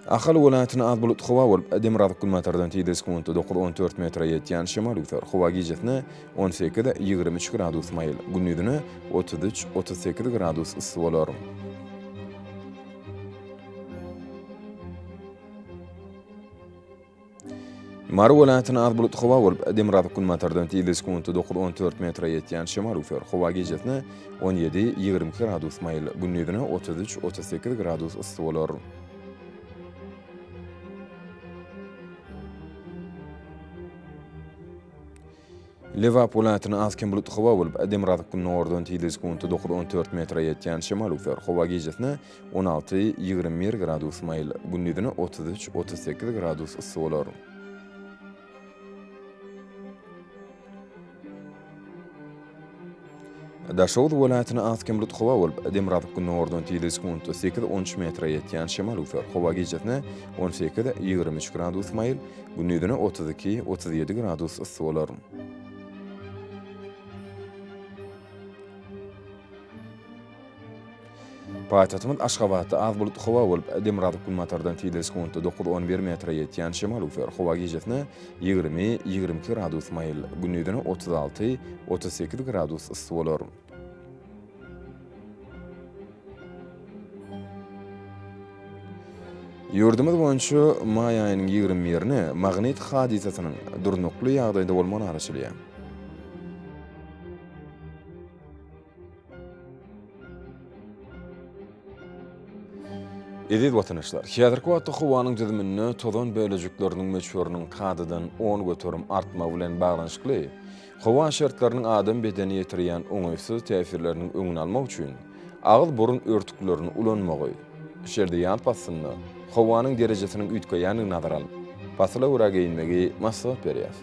Ahal welaýatynda az bulutly howa bolup, demirgazyk-günbatardan tizligi sekuntda dokuz-on dört metre ýetýän şemal öwser. Howa gijesine 18, 23 gradus maýyl, gündizine 33, 38 gradus yssy bolar. Mary welaýatynda az bulutly howa bolup, demirgazyk-günbatardan tizligi sekuntda dokuz-on dört metre ýetýän şemal öwser. Howa gijesine 17, 22 gradus maýyl, gündizine 33, 38 gradus yssy bolar. Lebap welaýatynda az-kem bulutly howa bolup, demirgazyk-gündogardan tizligi sekuntda dokuz-on dört metre ýetýän şemal öwser. Howa gijesine 16, 21 gradus maýyl, gündizine 33, 38 gradus yssy bolar. Daşoguz welaýatynda az-kem bulutly howa bolup, demirgazyk-gündogardan tizligi sekuntda sekiz-on üç metre ýetýän şemal öwser. Howa gijesine 18, 23 gradus maýyl, gündizine 32, 37 gradus yssy bolar. Paýtagtymyz Aşgabatda az bulutly howa bolup, demirgazyk-günbatardan tizligi sekuntda dokuz-on bir metre ýetýän şemal öwser. Howa gijesine 20, 22 gradus maýyl, gündizine 36, 38 gradus yssy bolar. Ýurdumyz boýunça maý aýynyň ýigrimi birine magnit hadysasynyň durnukly ýagdaýda bolmagyna garaşylýar. Eziz watandaşlar, häzirki wagtda howanyň düzüminde tozan bölejikleriniň möçberiniň kadadan 10% artmagy bilen baglanyşykly, howa şertleriniň adam bedenine ýetirýän oňaýsyz täsirleriniň öňüni almak üçin agyz-burun örtüklerini ulanmagy, şeýle-de ýaz paslynda howanyň derejesiniň üýtgeýändigini nazara alyp, pasyla görä geýinmegi maslahat berýäris.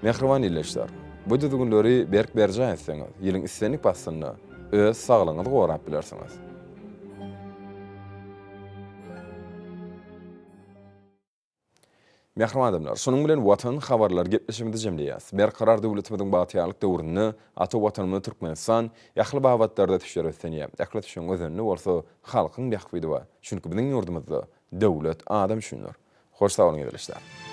Mähriban ildeşler, bu düzgünleri berk berjaý etseňiz, ýylyň islendik paslynda öz saglygyňyzy gorap bilersiňiz. Mähriban adamlar, şunuň bilen Watan habarlary gepleşigimizi jemleýäs. Berkarar döwletimiziň bagtyýarlyk döwründe ata Watanymyz Türkmenistan ähli babatlarda ösüşlere beslenýär. Ähli ösüşiň özeninde bolsa halkyň bähbidi bar. Çünki biziň ýurdumyzda döwlet adam üçindir. Hoş sag boluň ildeşler.